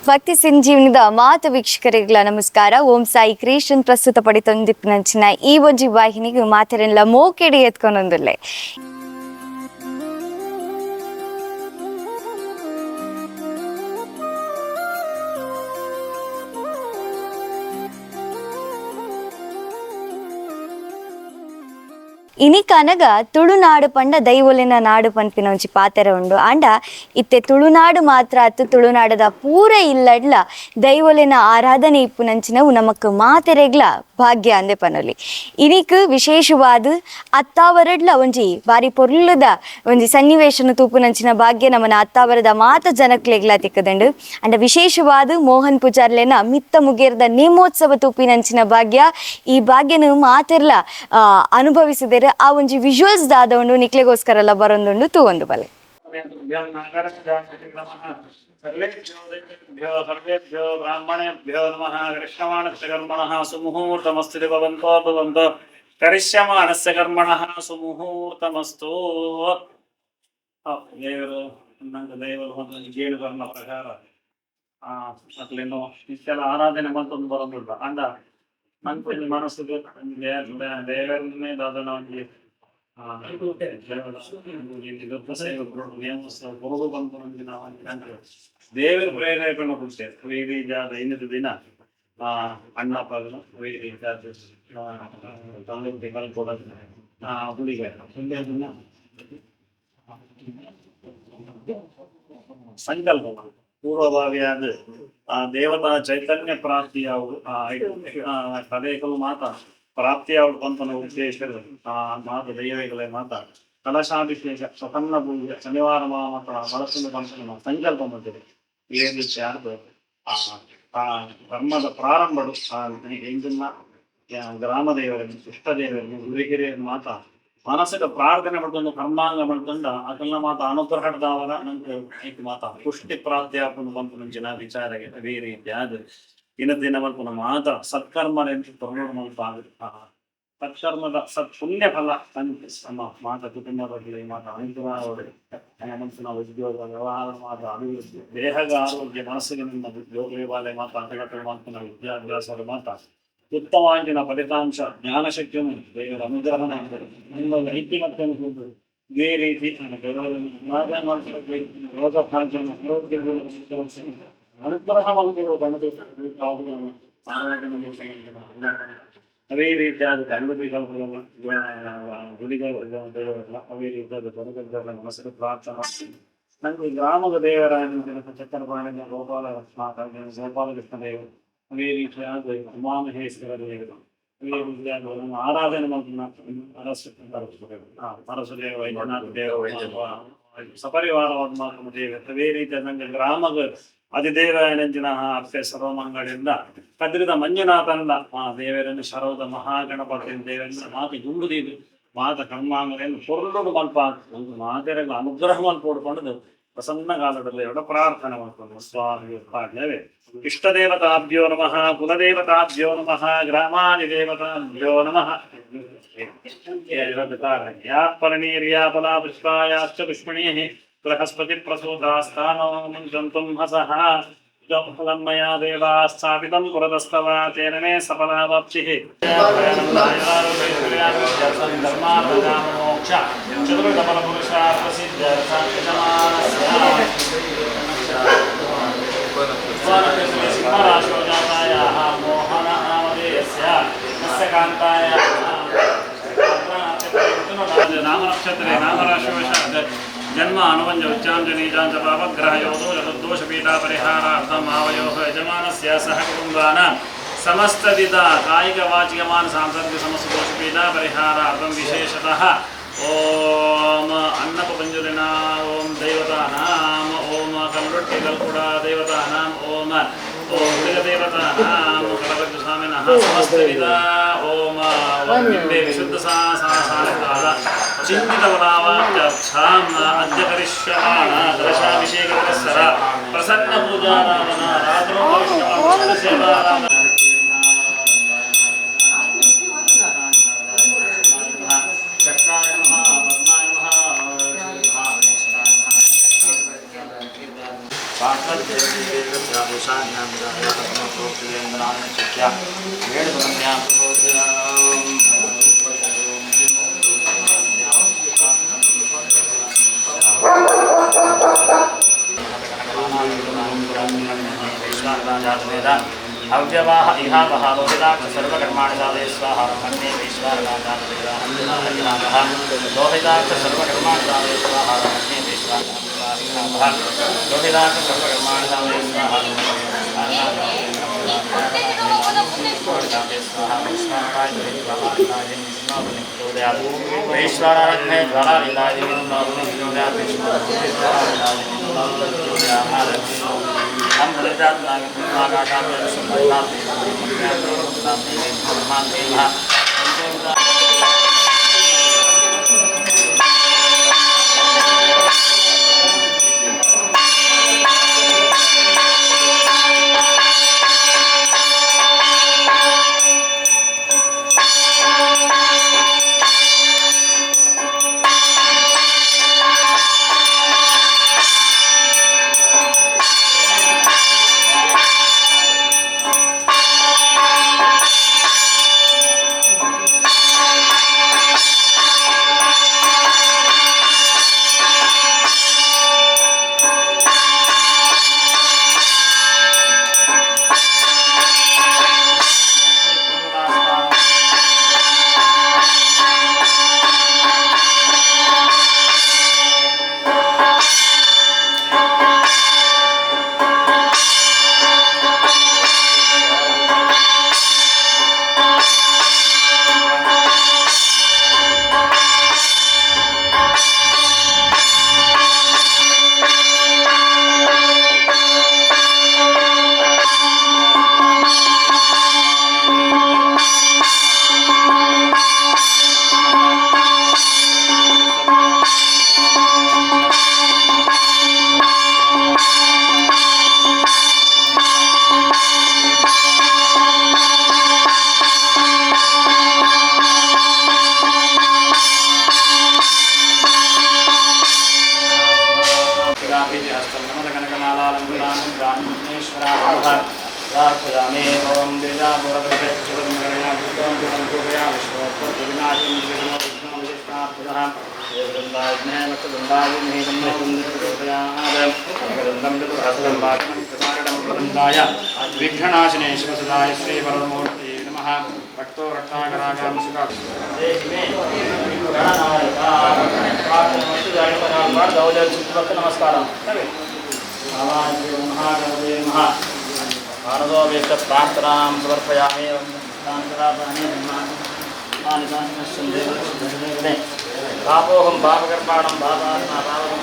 ಭಕ್ತಿ ಸಂಜೀವನದ ಮಾತ ವೀಕ್ಷಕರಿಗಳ ನಮಸ್ಕಾರ. ಓಂ ಸಾಯಿ ಕ್ರಿಯೇಷನ್ ಪ್ರಸ್ತುತ ಪಡಿತೊಂದಿಪ್ಪುನಂಚಿನ ಈ ಒಂಜಿ ವಾಹಿನಿಗೆ ಮಾತೆರೆನ್ಲ ಮೋಕೆಡಿ ಎತ್ಕೊಂಡೊಂದುಲ್ಲೆ. ಇನಿ ಕನಗ ತುಳುನಾಡು ಪಂಡ ದೈವೊಲಿನ ನಾಡು ಪನ್ಪಿನ ಒಂಜಿ ಪಾತೆರ ಉಂಡು. ಆಂಡ ಇತ್ತೆ ತುಳುನಾಡು ಮಾತ್ರ ಅತ್ತು, ತುಳುನಾಡದ ಪೂರ ಇಲ್ಲಡ್ಲ ದೈವೊಲಿನ ಆರಾಧನೆ ಇಪ್ಪುನಂಚಿನವು ನಮಕ್ ಮಾತೆರೆಗ್ಲ ಭಾಗ್ಯ ಅಂದೆ ಪನೊಲಿ. ಇನಿಕ್ ವಿಶೇಷವಾದ ಅತ್ತಾವರಡ್ಲ ಒಂಜಿ ಬಾರಿ ಪೊರ್ಲುದ ಒಂಜಿ ಸನ್ನಿವೇಶನ ತೂಪುನಂಚಿನ ಭಾಗ್ಯ ನಮನ ಅತ್ತಾವರದ ಮಾತ ಜನಕ್ಲೆಗ್ಲ ತಿಕ್ಕದಂಡು. ಅಂಡ ವಿಶೇಷವಾದ ಮೋಹನ್ ಪೂಜಾರ್ಲೆನ ಮಿತ್ತ ಮುಗೇರ್ದ ನೇಮೋತ್ಸವ ತೂಪಿನಂಚಿನ ಭಾಗ್ಯ, ಈ ಭಾಗ್ಯನು ಮಾತೆರ್ಲ ಅನುಭವಿಸಿದರೆ ಆ ಒಂಜಿ ವಿಜುವಲ್ಸ್ ದಾದ ಉಂಡು ನಿಕ್ಲೆಗೋಸ್ಕರ ಎಲ್ಲ ಬರೊಂದುಂಡು, ತೂವೊಂದು ಬಲೆ. ಸರ್ವೇಭ್ಯೋ ದೇವೇಭ್ಯೋ ಸರ್ವೇಭ್ಯೋ ಬ್ರಾಹ್ಮಣೇಭ್ಯೋ ನಮಃ. ಕರಿಷ್ಯಮಾಣಸ್ಯ ಕರ್ಮಣಃ ಸುಮುಹೂರ್ತಮಸ್ತು. ಭವಂತೋ ಭವಂತೋ ಕರಿಷ್ಯಮಾಣಸ್ಯ ಕರ್ಮಣಃ ಸುಮುಹೂರ್ತಮಸ್ತು. ದೇವರು ನಂಗೆ ದೇವರು ಒಂದು ಗೇಣು ಕರ್ಣ ಪ್ರಕಾರ ಅಕ್ಲೇನು ಇಷ್ಟೆಲ್ಲ ಆರಾಧನೆ ಮಲ್ತೊಂದು ಬರೋದಿಲ್ಲ. ಅಂಡ ನಂಗೆ ಮನಸ್ಸಿಗೆ ದೇವರನ್ನೇ ದಾದನ ಒಂಜಿ ದೇವರ ಪ್ರೇರೇಪಣೆ ಕೊಡ್ತೇವೆ. ವೈರಿ ಜಾದ ಇನ್ನಿದ ದಿನ ಅಣ್ಣಪ್ಪಗನು ವೈರಿ ಜಾದ ತಂದೆ ಕೂಡ ಹುಲಿಗೆ ಸಂಕಲ್ಪ ಪೂರ್ವಭಾವಿಯಾದ ಆ ದೇವತಾ ಚೈತನ್ಯ ಪ್ರಾಪ್ತಿಯಾವು ತದೇಕಲು ಮಾತ ಪ್ರಾಪ್ತಿಯಾವು ಪಂಪನ ಉದ್ದೇಶ. ಆ ಮಾತ ದೈವಗಳೇ ಮಾತ ಕಲಶಾಭಿಷೇಕ ಪ್ರಸನ್ನ ಪೂಜೆ ಶನಿವಾರ ಮಾತ ಬಳಸಲು ಪಂಪನ ಸಂಕಲ್ಪ ಮಾಡಿದೆ. ಈ ರೀತಿಯಾದ ಆ ಆ ಕರ್ಮದ ಪ್ರಾರಂಭಡು ಆ ಇಂದಿನ ಗ್ರಾಮ ದೇವರನ್ನು, ಇಷ್ಟ ದೇವರನ್ನು, ಗುರು ಹಿರಿಯರ ಮಾತ ಮನಸ್ಸಿನ ಪ್ರಾರ್ಥನೆ ಮಾಡ್ಕೊಂಡು ಕರ್ಮಾಂಗ ಮಾಡ್ಕೊಂಡ ಅದನ್ನ ಮಾತ ಅನುಗ್ರಹದಾವರ ನಂಗೆ ಐಕ್ ಮಾತ ಪುಷ್ಟಿ ಪ್ರಾಪ್ತಿ ಆಪುಂಡು ಪನ್ಪುನಂಚಿನ ವಿಚಾರಗೆ. ಅದೇ ರೀತಿಯಾದ ಇನ ದಿನ ಮಲ್ಪುನ ಮಾತ ಸತ್ಕರ್ಮ ತೊರಡು ಮಲ್ಪ ಸತ್ಕರ್ಮದ ಸತ್ ಪುಣ್ಯ ಫಲ ನಮ್ಮ ಮಾತ ಕುಟುಂಬದಲ್ಲಿ ಮಾತ ಅನುಗ್ರಹ, ಮನಸ್ಸಿನ ಉದ್ಯೋಗ ವ್ಯವಹಾರ ಮಾತ ಅಭಿವೃದ್ಧಿ, ದೇಹದ ಆರೋಗ್ಯ, ಮನಸ್ಸಿಗೆ ನಿಮ್ಮ ಉದ್ಯೋಗ ವಿವಾದ ಮಾತ ಅಡಗಟ್ಟು ಮಾತಿನ ವಿದ್ಯಾಭ್ಯಾಸ ಮಾತ ಉತ್ತಮವಾಗಿನ ಫಲಿತಾಂಶ, ಜ್ಞಾನಶಕ್ತಿಯನ್ನು ದೇವರ ಅನುಗ್ರಹ ನಿಮ್ಮ ಐಕ್ಯಮತ್ಯವನ್ನು ಇದೇ ರೀತಿ ರೋಗ ಆರೋಗ್ಯ ಅನುಗ್ರಹ. ಅದೇ ರೀತಿಯಾದ ಗಣಪತಿ ಗುಡಿಗಳು, ಅದೇ ರೀತಿಯಾದ ಗಣಪತಿ ಮನಸ್ಸು ಪ್ರಾರ್ಥನಾ. ನಂಗೆ ಗ್ರಾಮದ ದೇವರ ಚಕ್ಕರಪಾಣಿ ಗೋಪಾಲ ಗೋಪಾಲಕೃಷ್ಣ ದೇವರು, ಅದೇ ರೀತಿಯಾದ ಉಮಾಮಹೇಶ್ವರ ದೇವರು, ಅದೇ ರೀತಿಯಾದ ನಮ್ಮ ಆರಾಧನೆ ಮಾಡ್ತಾನ ಅರಸು ಅರಸುದೇವ ವೈದ್ಯನಾಥ ದೇವ ಸಪರಿವಾರವಾದ ಮಾತ್ರ ದೇವ. ಅದೇ ರೀತಿಯಾದ ನಂಗೆ ಗ್ರಾಮದ ಅಧಿದೇವ ನೆಂಚಿನ ಅಪ್ಪೆ ಸರ್ವಮಂಗಳಿಂದ ಕದ್ರಿದ ಮಂಜುನಾಥನ ಆ ದೇವರನ್ನು ಶರವದ ಮಹಾಗಣಪತಿ ದೇವರನ್ನ ಮಾತು ಗುಂಡುದೀದು ಮಾತ ಕರ್ಮಾಂಗಗಳನ್ನು ಪೊರ್ಲುಡು ಮಲ್ಪ ಮಾತೆರಗಳ ಅನುಗ್ರಹ ಮಲ್ಪೋಡ್ಕೊಂಡು ಪ್ರಸನ್ನ ಕಾಲದಲ್ಲಿ ಎರಡ ಪ್ರಾರ್ಥನೆ ಮಾಡ್ಕೊಂಡು ಸ್ವಾಮಿ ಪಾಡ್ಲೇವೆ. ಇಷ್ಟದೇವತಾಭ್ಯೋ ನಮಃ, ಕುಲದೇವತಾಭ್ಯೋ ನಮಃ, ಗ್ರಾಮಾದಿದೇವತಾಭ್ಯೋ ನಮಃ. ಯಾ ಫಲನೀರ್ಯಾ ಫಲಾ ಪುಷ್ಪಾಯಾಶ್ಚ ಪುಷ್ಪಿಣೀಃ ಬೃಹಸ್ಪತಿ ಪ್ರಸೂತಾಸ್ತಾನೋ ಮುಂಚಂತುಂ ಹಸಃ. ಫಲಂ ಮಯಾ ದೇವಾ ಸ್ಥಾಪಿತಂ ಪುರತಸ್ತವ ತೇನ ಮೇ ಸಫಲಾವಾಪ್ತಿಃ. ಧರ್ಮಾರ್ಥಕಾಮಮೋಕ್ಷ ಚತುರ್ಥ ಪುರುಷಾರ್ಥ ಸಿಂಹರಾಶೋ ಜಾತಾಯಾः ಮೋಹನ ನಾಮಧೇಯಸ್ಯ ತಸ್ಯ ಕಾಂತಾಯಾः ನಾಮನಕ್ಷತ್ರೆ ನಾಮರಾಶಿವಶಾತ್ ಜನ್ಮ ಅನುವಂಜ ಉಚ್ಚಾಂಜ ನೀಚಾಂಚ ಪಾಪಗ್ರಹಯೋಧೋ ಚತುರ್ದೋಷಪೀಠಾ ಪರಿಹಾರಾರ್ಥಂ ಆವಯೋಃ ಯಜಮಾನಸ್ಯ ಸಹ ಕುಟುಂಬಾನಾಂ ಸಮಸ್ತವಿಧ ಕಾಯಿಕ ವಾಚಿಕ ಮಾನಸಾಂಸರ್ಗ ಸಮಸ್ತ ದೋಷಪೀಠಾ ಪರಿಹಾರಾರ್ಥಂ ವಿಶೇಷತಃ ಓಂ ಅನ್ನಪ ಪಂಜುಲಿನ ಓಂ ದೈವತಾನಾಂ ಓಂ ಕಲ್ಲುಟ್ಟಿ ಕಲ್ಕುಡ ದೇವತಾನಾಂ ಓಂ ಓಂ ಹುಲಿಗ ದೇವತಾನಾಂ ಕಡಬಜ್ಜು ಸ್ವಾಮಿನಃ ಸಮಸ್ತವಿಧ ಓಂ ಓಂ ಬಿಂಬೆ ವಿಶುದ್ಧ ಸಾ ಸಾ ಸಾಕಾಲ ಚಿಂತಿತವಲಾವಾಪ್ತ್ಯರ್ಥಾಂ ಅದ್ಯ ಕರಿಷ್ಯಮಾಣ ಕಲಶಾಭಿಷೇಕ ಪುರಸ್ಸರ ಪ್ರಸನ್ನ ಪೂಜಾರಾಧನ ರಾತ್ರೋ ಭವಿಷ್ಯಮಾಣ ಸೇವಾರಾಧನ. ಚಕ್ರಾಯ ನಮಃ, ಪದ್ಮಾಯ ನಮಃ, हव्यवाह इहावह लोहिताक्ष सर्वकर्माणि साधय स्वाहा अग्ने वैश्वानराजातवेदाः लोहिताक्ष सर्वकर्माणि साधय स्वाहा अग्ने वैश्वानराजातवेदाः लोहिताक्ष सर्वकर्माणि साधय स्वाहा वैश्वानराग्ने ज्वालालीलाय विघ्ननाशिने शिवसदाय श्रीवरदमूर्तये नमः। रक्तो रक्ताकरागां नमस्कारं भारतोपेक्षप्रार्थनां समर्पयामि। पापोहं पापकर्माणं पापात्मा पापकं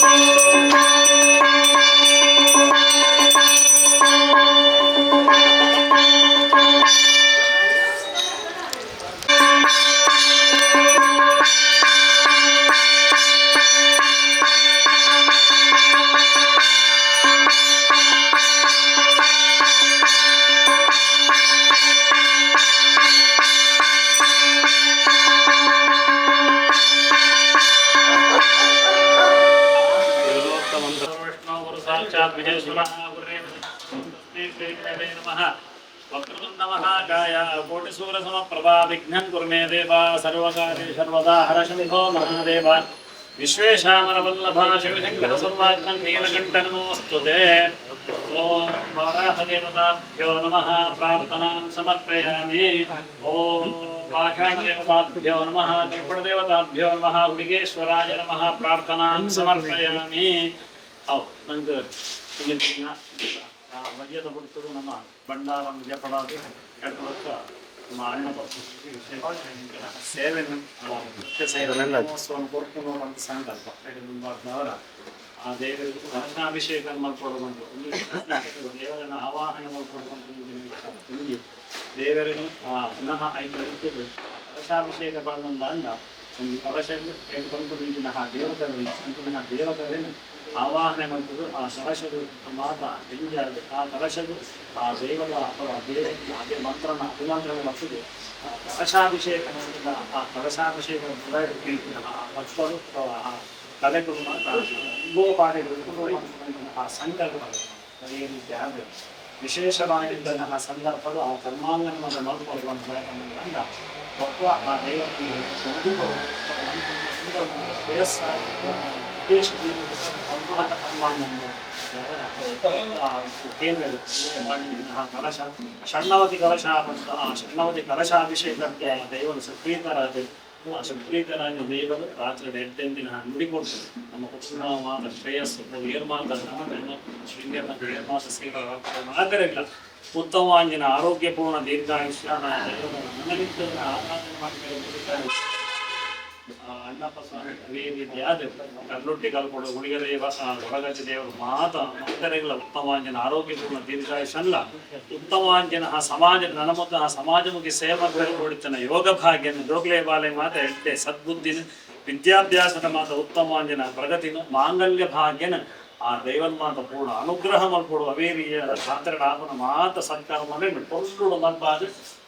Thank you. ವಿಷ್ಣು ಗುರು ಸಾಕ್ಷಾತ್ ಮಹೇಶ್ವರಃ ಗುರೇ ತಸ್ಮೈ ಶ್ರೀ ಗುರವೇ ನಮಃ. ವಕ್ರತುಂಡ ಮಹಾಕಾಯ ಕೋಟಿಸೂರ್ಯಸಮಪ್ರಭಾ ವಿಘ್ನಂ ಕುರು ಮೇ ದೇವ ಸರ್ವಕಾರ್ಯೇಷು ಸರ್ವದಾ ಹರ ಶಂಭೋ ಮಹಾದೇವ. ವಿಶ್ವೇಶಾಮರವಲ್ಲಭ ಶಿವಶಂಕರ ಸರ್ವಾಜ್ಞಂ ನೀಲಕಂಠ ನಮೋಸ್ತುತೇ. ಓಂ ವಾರಾಹದೇವತಾಭ್ಯೋ ನಮಃ. ಪ್ರಾರ್ಥನಾಂ ಸಮರ್ಪಯಾಮಿ. ಓಂ ಪಾಷಾಣದೇವತಾಭ್ಯೋ ನಮಃ. ತ್ರಿಪುರದೇವತಾಭ್ಯೋ ನಮಃ. ಹುಡಿಗೇಶ್ವರಾಯ ನಮಃ. ಪ್ರಾರ್ಥನಾಂ ಸಮರ್ಪಯಾಮಿ. ಅವು ನಂಗೆ ಮರ್ಯಾದ ಕೊಡ್ತದೆ ನಮ್ಮ ಭಂಡಾರ ಜಪಡಾದು 2 ವರ್ಷ ನಮ್ಮ ಅಣ್ಣ ಸೇವೆ ಮಹೋತ್ಸವ ಕೊರ್ಪುನು ಅಂತ ಸಂಕಲ್ಪ ಅವರ ಆ ದೇವರಿಗೆ ಕಲಶಾಭಿಷೇಕ ಮಾಡ್ಕೊಡುವಂತ ದೇವರನ್ನ ಆವಾಹನೆ ಮಾಡ್ಕೊಡುವಂತ ದೇವರನ್ನು ಆ ಪುನಃ ಐದು ಕಲಶಾಭಿಷೇಕ ಬಂದ ಅಂದ ಒಂದು ಕಲಶ ಬಂದು ದೇವತರಲ್ಲಿ ದೇವತರನ್ನು ಆವಾಹನೆ ಮಾಡ್ತದೆ. ಆ ಕಲಶದ ಮಾತ ಹೆಂಜಾದ ಆ ಕಲಶದ ಆ ದೇವರ ಅಥವಾ ದೇವ ಅದೇ ಮಂತ್ರನ ಅಭಿಮಂತ್ರಣ ಬರ್ತದೆ. ಆ ಕಲಶಾಭಿಷೇಕ ಮಾಡಿದ ಆ ಕಲಶಾಭಿಷೇಕ ಆ ಭಕ್ತರು ಅಥವಾ ಆ ಕಲೆಗಳು ಮಾತ್ರ ಗೋಪಾಠಗಳು ಆ ಸಂಕಲ್ಪ ಅದೇ ರೀತಿ ಆಗಬೇಕು. ವಿಶೇಷವಾಗಿದ್ದಂತಹ ಸಂದರ್ಭದ ಆ ಕರ್ಮಾಂಗನವನ್ನು ಮಲ್ಕೊಳ್ಳುವಂತ ಒಬ್ಬ ಆ ದೇವರಿಗೆ ಕಲಶ ಷಣ್ಣವತಿ ಕಲಶ, ಷಣ್ಣವತಿ ಕಲಶಾಭಿಷೇಕ ದೇವರು ಸುಪ್ರೀತರಾದ ಆ ಸುಪ್ರೀತರಾದ ದೇವರು ರಾತ್ರಿ ಎಡ್ಡೆಂದಿನ ನುಡಿಕೊಡ್ತದೆ. ನಮ್ಮ ಕುಟುಂಬವಾದ ಶ್ರೇಯಸ್ಸು ಏರ್ಮಾತ ಶ್ರೀ ಮಾತರಿಲ್ಲ ಉತ್ತಮವಾಗಿನ ಆರೋಗ್ಯಪೂರ್ಣ ದೀರ್ಘಾಯುಷ್ಯ ದೇವರ ಆರಾಧನೆ ಮಾಡಿದರೆ ಅಣ್ಣಪ್ಪ ಸ್ವಾಮಿ ಅದೇ ರೀತಿಯಾದ ಕಲ್ಲುಟ್ಟಿ ಕಲ್ಪಡು ಗುಳಿಗ ದೇವ ಕೊಡಗಜ್ಜ ದೇವರು ಮಾತ ಮಾತರೆಗಳ ಉತ್ತಮವಾಂಜನ ಆರೋಗ್ಯಪೂರ್ಣ ದೀರ್ಘಾಯುಷಲ್ಲ ಉತ್ತಮವಾಂಜನ ಸಮಾಜ ನನಮುತ್ತ ಸಮಾಜಮುಖಿ ಸೇವಾ ಕೊಡುತ್ತನ ಯೋಗ ಭಾಗ್ಯನ ಜೋಗ್ಲೆ ಬಾಲೆ ಮಾತ ಎಟ್ಟೆ ಸದ್ಬುದ್ಧಿನ ವಿದ್ಯಾಭ್ಯಾಸದ ಮಾತ ಉತ್ತಮವಾಂಜನ ಪ್ರಗತಿನ ಮಾಂಗಲ್ಯ ಭಾಗ್ಯನ ಆ ದೈವನ್ ಮಾತ ಪೂರ್ಣ ಅನುಗ್ರಹ ಮಲ್ಪೊಡು. ಅವೇರಿಯ ಪಾತ್ರಡಾಪನ ಮಾತ ಸತ್ಕರ್ಮನೆ ಪೊರ್ಲುಡು ಮಲ್ಪಾದ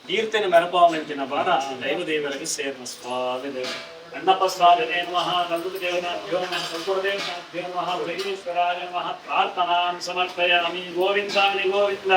ಕೀರ್ತನೆ ಮೆರಪಾವನೆಂಚಿನ ಬಾರ ದೈವ ದೇವರಿಗೆ ಸೇರ್ನ ಸ್ವಾಮಿ ದೇವ ಅಣ್ಣಪ್ಪ ಸ್ವಾಮಿನೇ ನಮಃ. ಕಲ್ಪುಟ ದೇವತಾಭ್ಯೋ ನಮಃ. ಕಲ್ಪುಟ ದೇವತಾಭ್ಯೋ ನಮಃ. ವೈರೀಶ್ವರಾಯ ನಮಃ. ಪ್ರಾರ್ಥನಾಂ ಸಮರ್ಪಯಾಮಿ. ಗೋವಿಂದಾನಿ ಗೋವಿಂದ.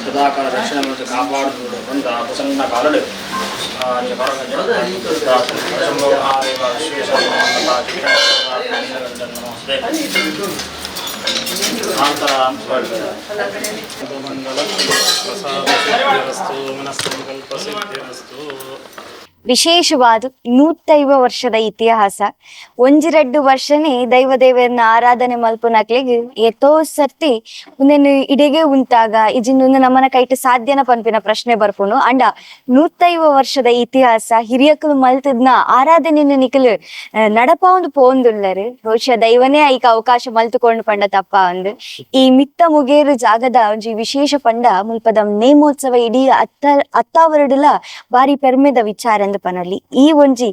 ಸದಾಕಾಲ ರಕ್ಷಣೆ ಮತ್ತು ಕಾಪಾಡುವುದು ಪಂಡ ಪ್ರಸನ್ನ ಕಾಲಡು ಶಂಭೋ ಮಹಾದೇವ ವಿಶ್ವೇಶ ನಮಸ್ತೆ ಪ್ರಸಾದ ಮನಸ್ಸಂಕಲ್ಪ ಸಿದ್ಧಿರಸ್ತು. ವಿಶೇಷವಾದ 150 ವರ್ಷದ ಇತಿಹಾಸ. ಒಂಜಿರಡ್ಡು ವರ್ಷನೇ ದೈವ ದೇವರನ್ನ ಆರಾಧನೆ ಮಲ್ಪುನಕ್ಲೆಗ್ ಏತೋ ಸರ್ತಿ ಉಂದೆನ್ ಇಡೆಗೆ ಉಂತಾಗ ಇಜಿನ್ ನಮ್ಮನ ಕೈಟ್ ಸಾಧ್ಯನ ಪನ್ಪಿನ ಪ್ರಶ್ನೆ ಬರ್ಪುನು. ಅಂಡ 150 ವರ್ಷದ ಇತಿಹಾಸ ಹಿರಿಯಕುಲು ಮಲ್ತದ್ನ ಆರಾಧನೆಯನ್ನು ನಿಕಲು ನಡಪಾವೊಂದು ಪೋಂದುಲ್ಲರು. ಬಹುಶಃ ದೈವನೇ ಐಕ ಅವಕಾಶ ಮಲ್ತುಕೊಂಡು ಪಂಡ ತಪ್ಪ ಅಂದ್. ಈ ಮಿತ್ತ ಮುಗೇರು ಜಾಗದ ಒಂಜಿ ವಿಶೇಷ ಪಂಡ ಮುಲ್ಪದ ನೇಮೋತ್ಸವ ಇಡೀ ಅತ್ತಾವರಡುಲ ಬಾರಿ ಪೆರ್ಮೆದ ವಿಚಾರ ಅಂದ್ ಪನೊಲಿ. ಈ ಒಂಜಿ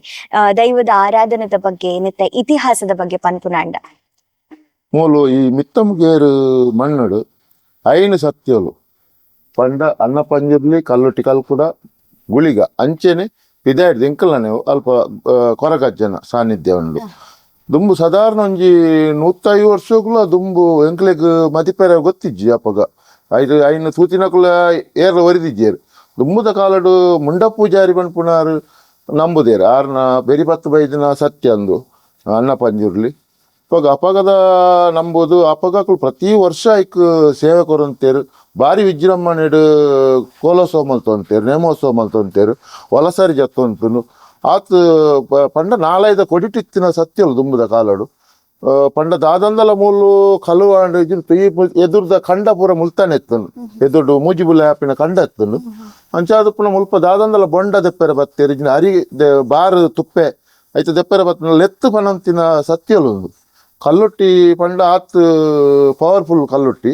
ದೈವದ ಆರಾಧನೆದ ಬಗ್ಗೆ ನೆತ್ತ ಇತಿಹಾಸದ ಬಗ್ಗೆ ಪನ್ಪುನಾಂಡ ಮೂಲು ಈ ಮಿತ್ತಮುಗೇರು ಮಣ್ಣುಡು ಐನು ಸತ್ಯಲು ಪಂಡ ಅನ್ನ ಪಂಜುರ್ಲಿ ಕಲ್ಲುಟ್ಟಿ ಕಲ್ಕುಡ ಗುಳಿಗ ಅಂಚೆನೆ ಪಿದಾಯ್ದು ಎಂಕಲ್ನೇ ಅಲ್ಪ ಕೊರಗಜ್ಜನ ಸಾನ್ನಿಧ್ಯ ಉಂಡು. ದುಂಬು ಸಾಧಾರಣ ಒಂಜಿ 150 ವರ್ಷಗಳು ದುಂಬು ಎಂಕ್ಲೆಗ್ ಮದಿಪೆರ ಗೊತ್ತಿಜ್ಜಿ ಅಪಗ ಐದು ಐನು ತೂತಿನಕುಲ ಏರ್ಲ ಒರಿದಿಜ್ಜೇರು. ದುಂಬುದ ಕಾಲಡು ಮುಂಡ ಪೂಜಾರಿ ಪನ್ಪುನಾರು ನಂಬುದೇರು ಆರ್ನ ಬೆರಿ ಪತ್ತು ಬೈದಿನ ಸತ್ಯ ಅಂದು ಅನ್ನ ಪಂಜುರ್ಲಿ. ಇವಾಗ ಅಪಗದ ನಂಬುದು ಅಪಗಕ್ಲು ಪ್ರತಿ ವರ್ಷ ಐಕ್ ಸೇವೆ ಕೊರಂತೇರು. ಬಾರಿ ವಿಜೃಂಭಣೆಡು ಕೋಲೋತ್ಸವ ಮಲ್ತೊಂತೇರು, ನೇಮೋತ್ಸವ ಮಲ್ತೊಂತೇರು, ವಲಸರಿ ಜತ್ತೊಂತುನು ಆತ್ ಪಂಡ ನಾಲೈದ ಕೊಡಿಟಿತ್ತಿನ ಸತ್ಯಲು ದುಂಬುದ ಕಾಲಡು. ಪಂಡ ದಾದಂದಲ ಮೂಲು ಕಲುವಾಂಡ್ ಎದುರ್ದ ಕಂಡ ಪೂರ ಮುಲ್ತಾನೆ ಎತ್ತನು, ಎದುರ್ಡು ಮೂಜಿಬುಲೆ ಆಪಿನ ಕಂಡ ಎತ್ತನು. ಅಂಚಾದ ಪುನ ಮುಲ್ಪ ದಾದಂದಲ ಬೊಂಡ ದೆಪ್ಪೆರೆ ಬತ್ತೇರು, ಇಜ್ಜಿನ ಅರಿ ಬಾರು ತುಪ್ಪೆ ಐತ ದೆಪ್ಪೆರೆ ಬತ್ತಿನ ಲೆತ್ತು ಪನಂತಿನ ಸತ್ಯಲು. ಕಲ್ಲುಟ್ಟಿ ಪಂಡ ಆತ್ ಪವರ್ಫುಲ್ ಕಲ್ಲುಟ್ಟಿ.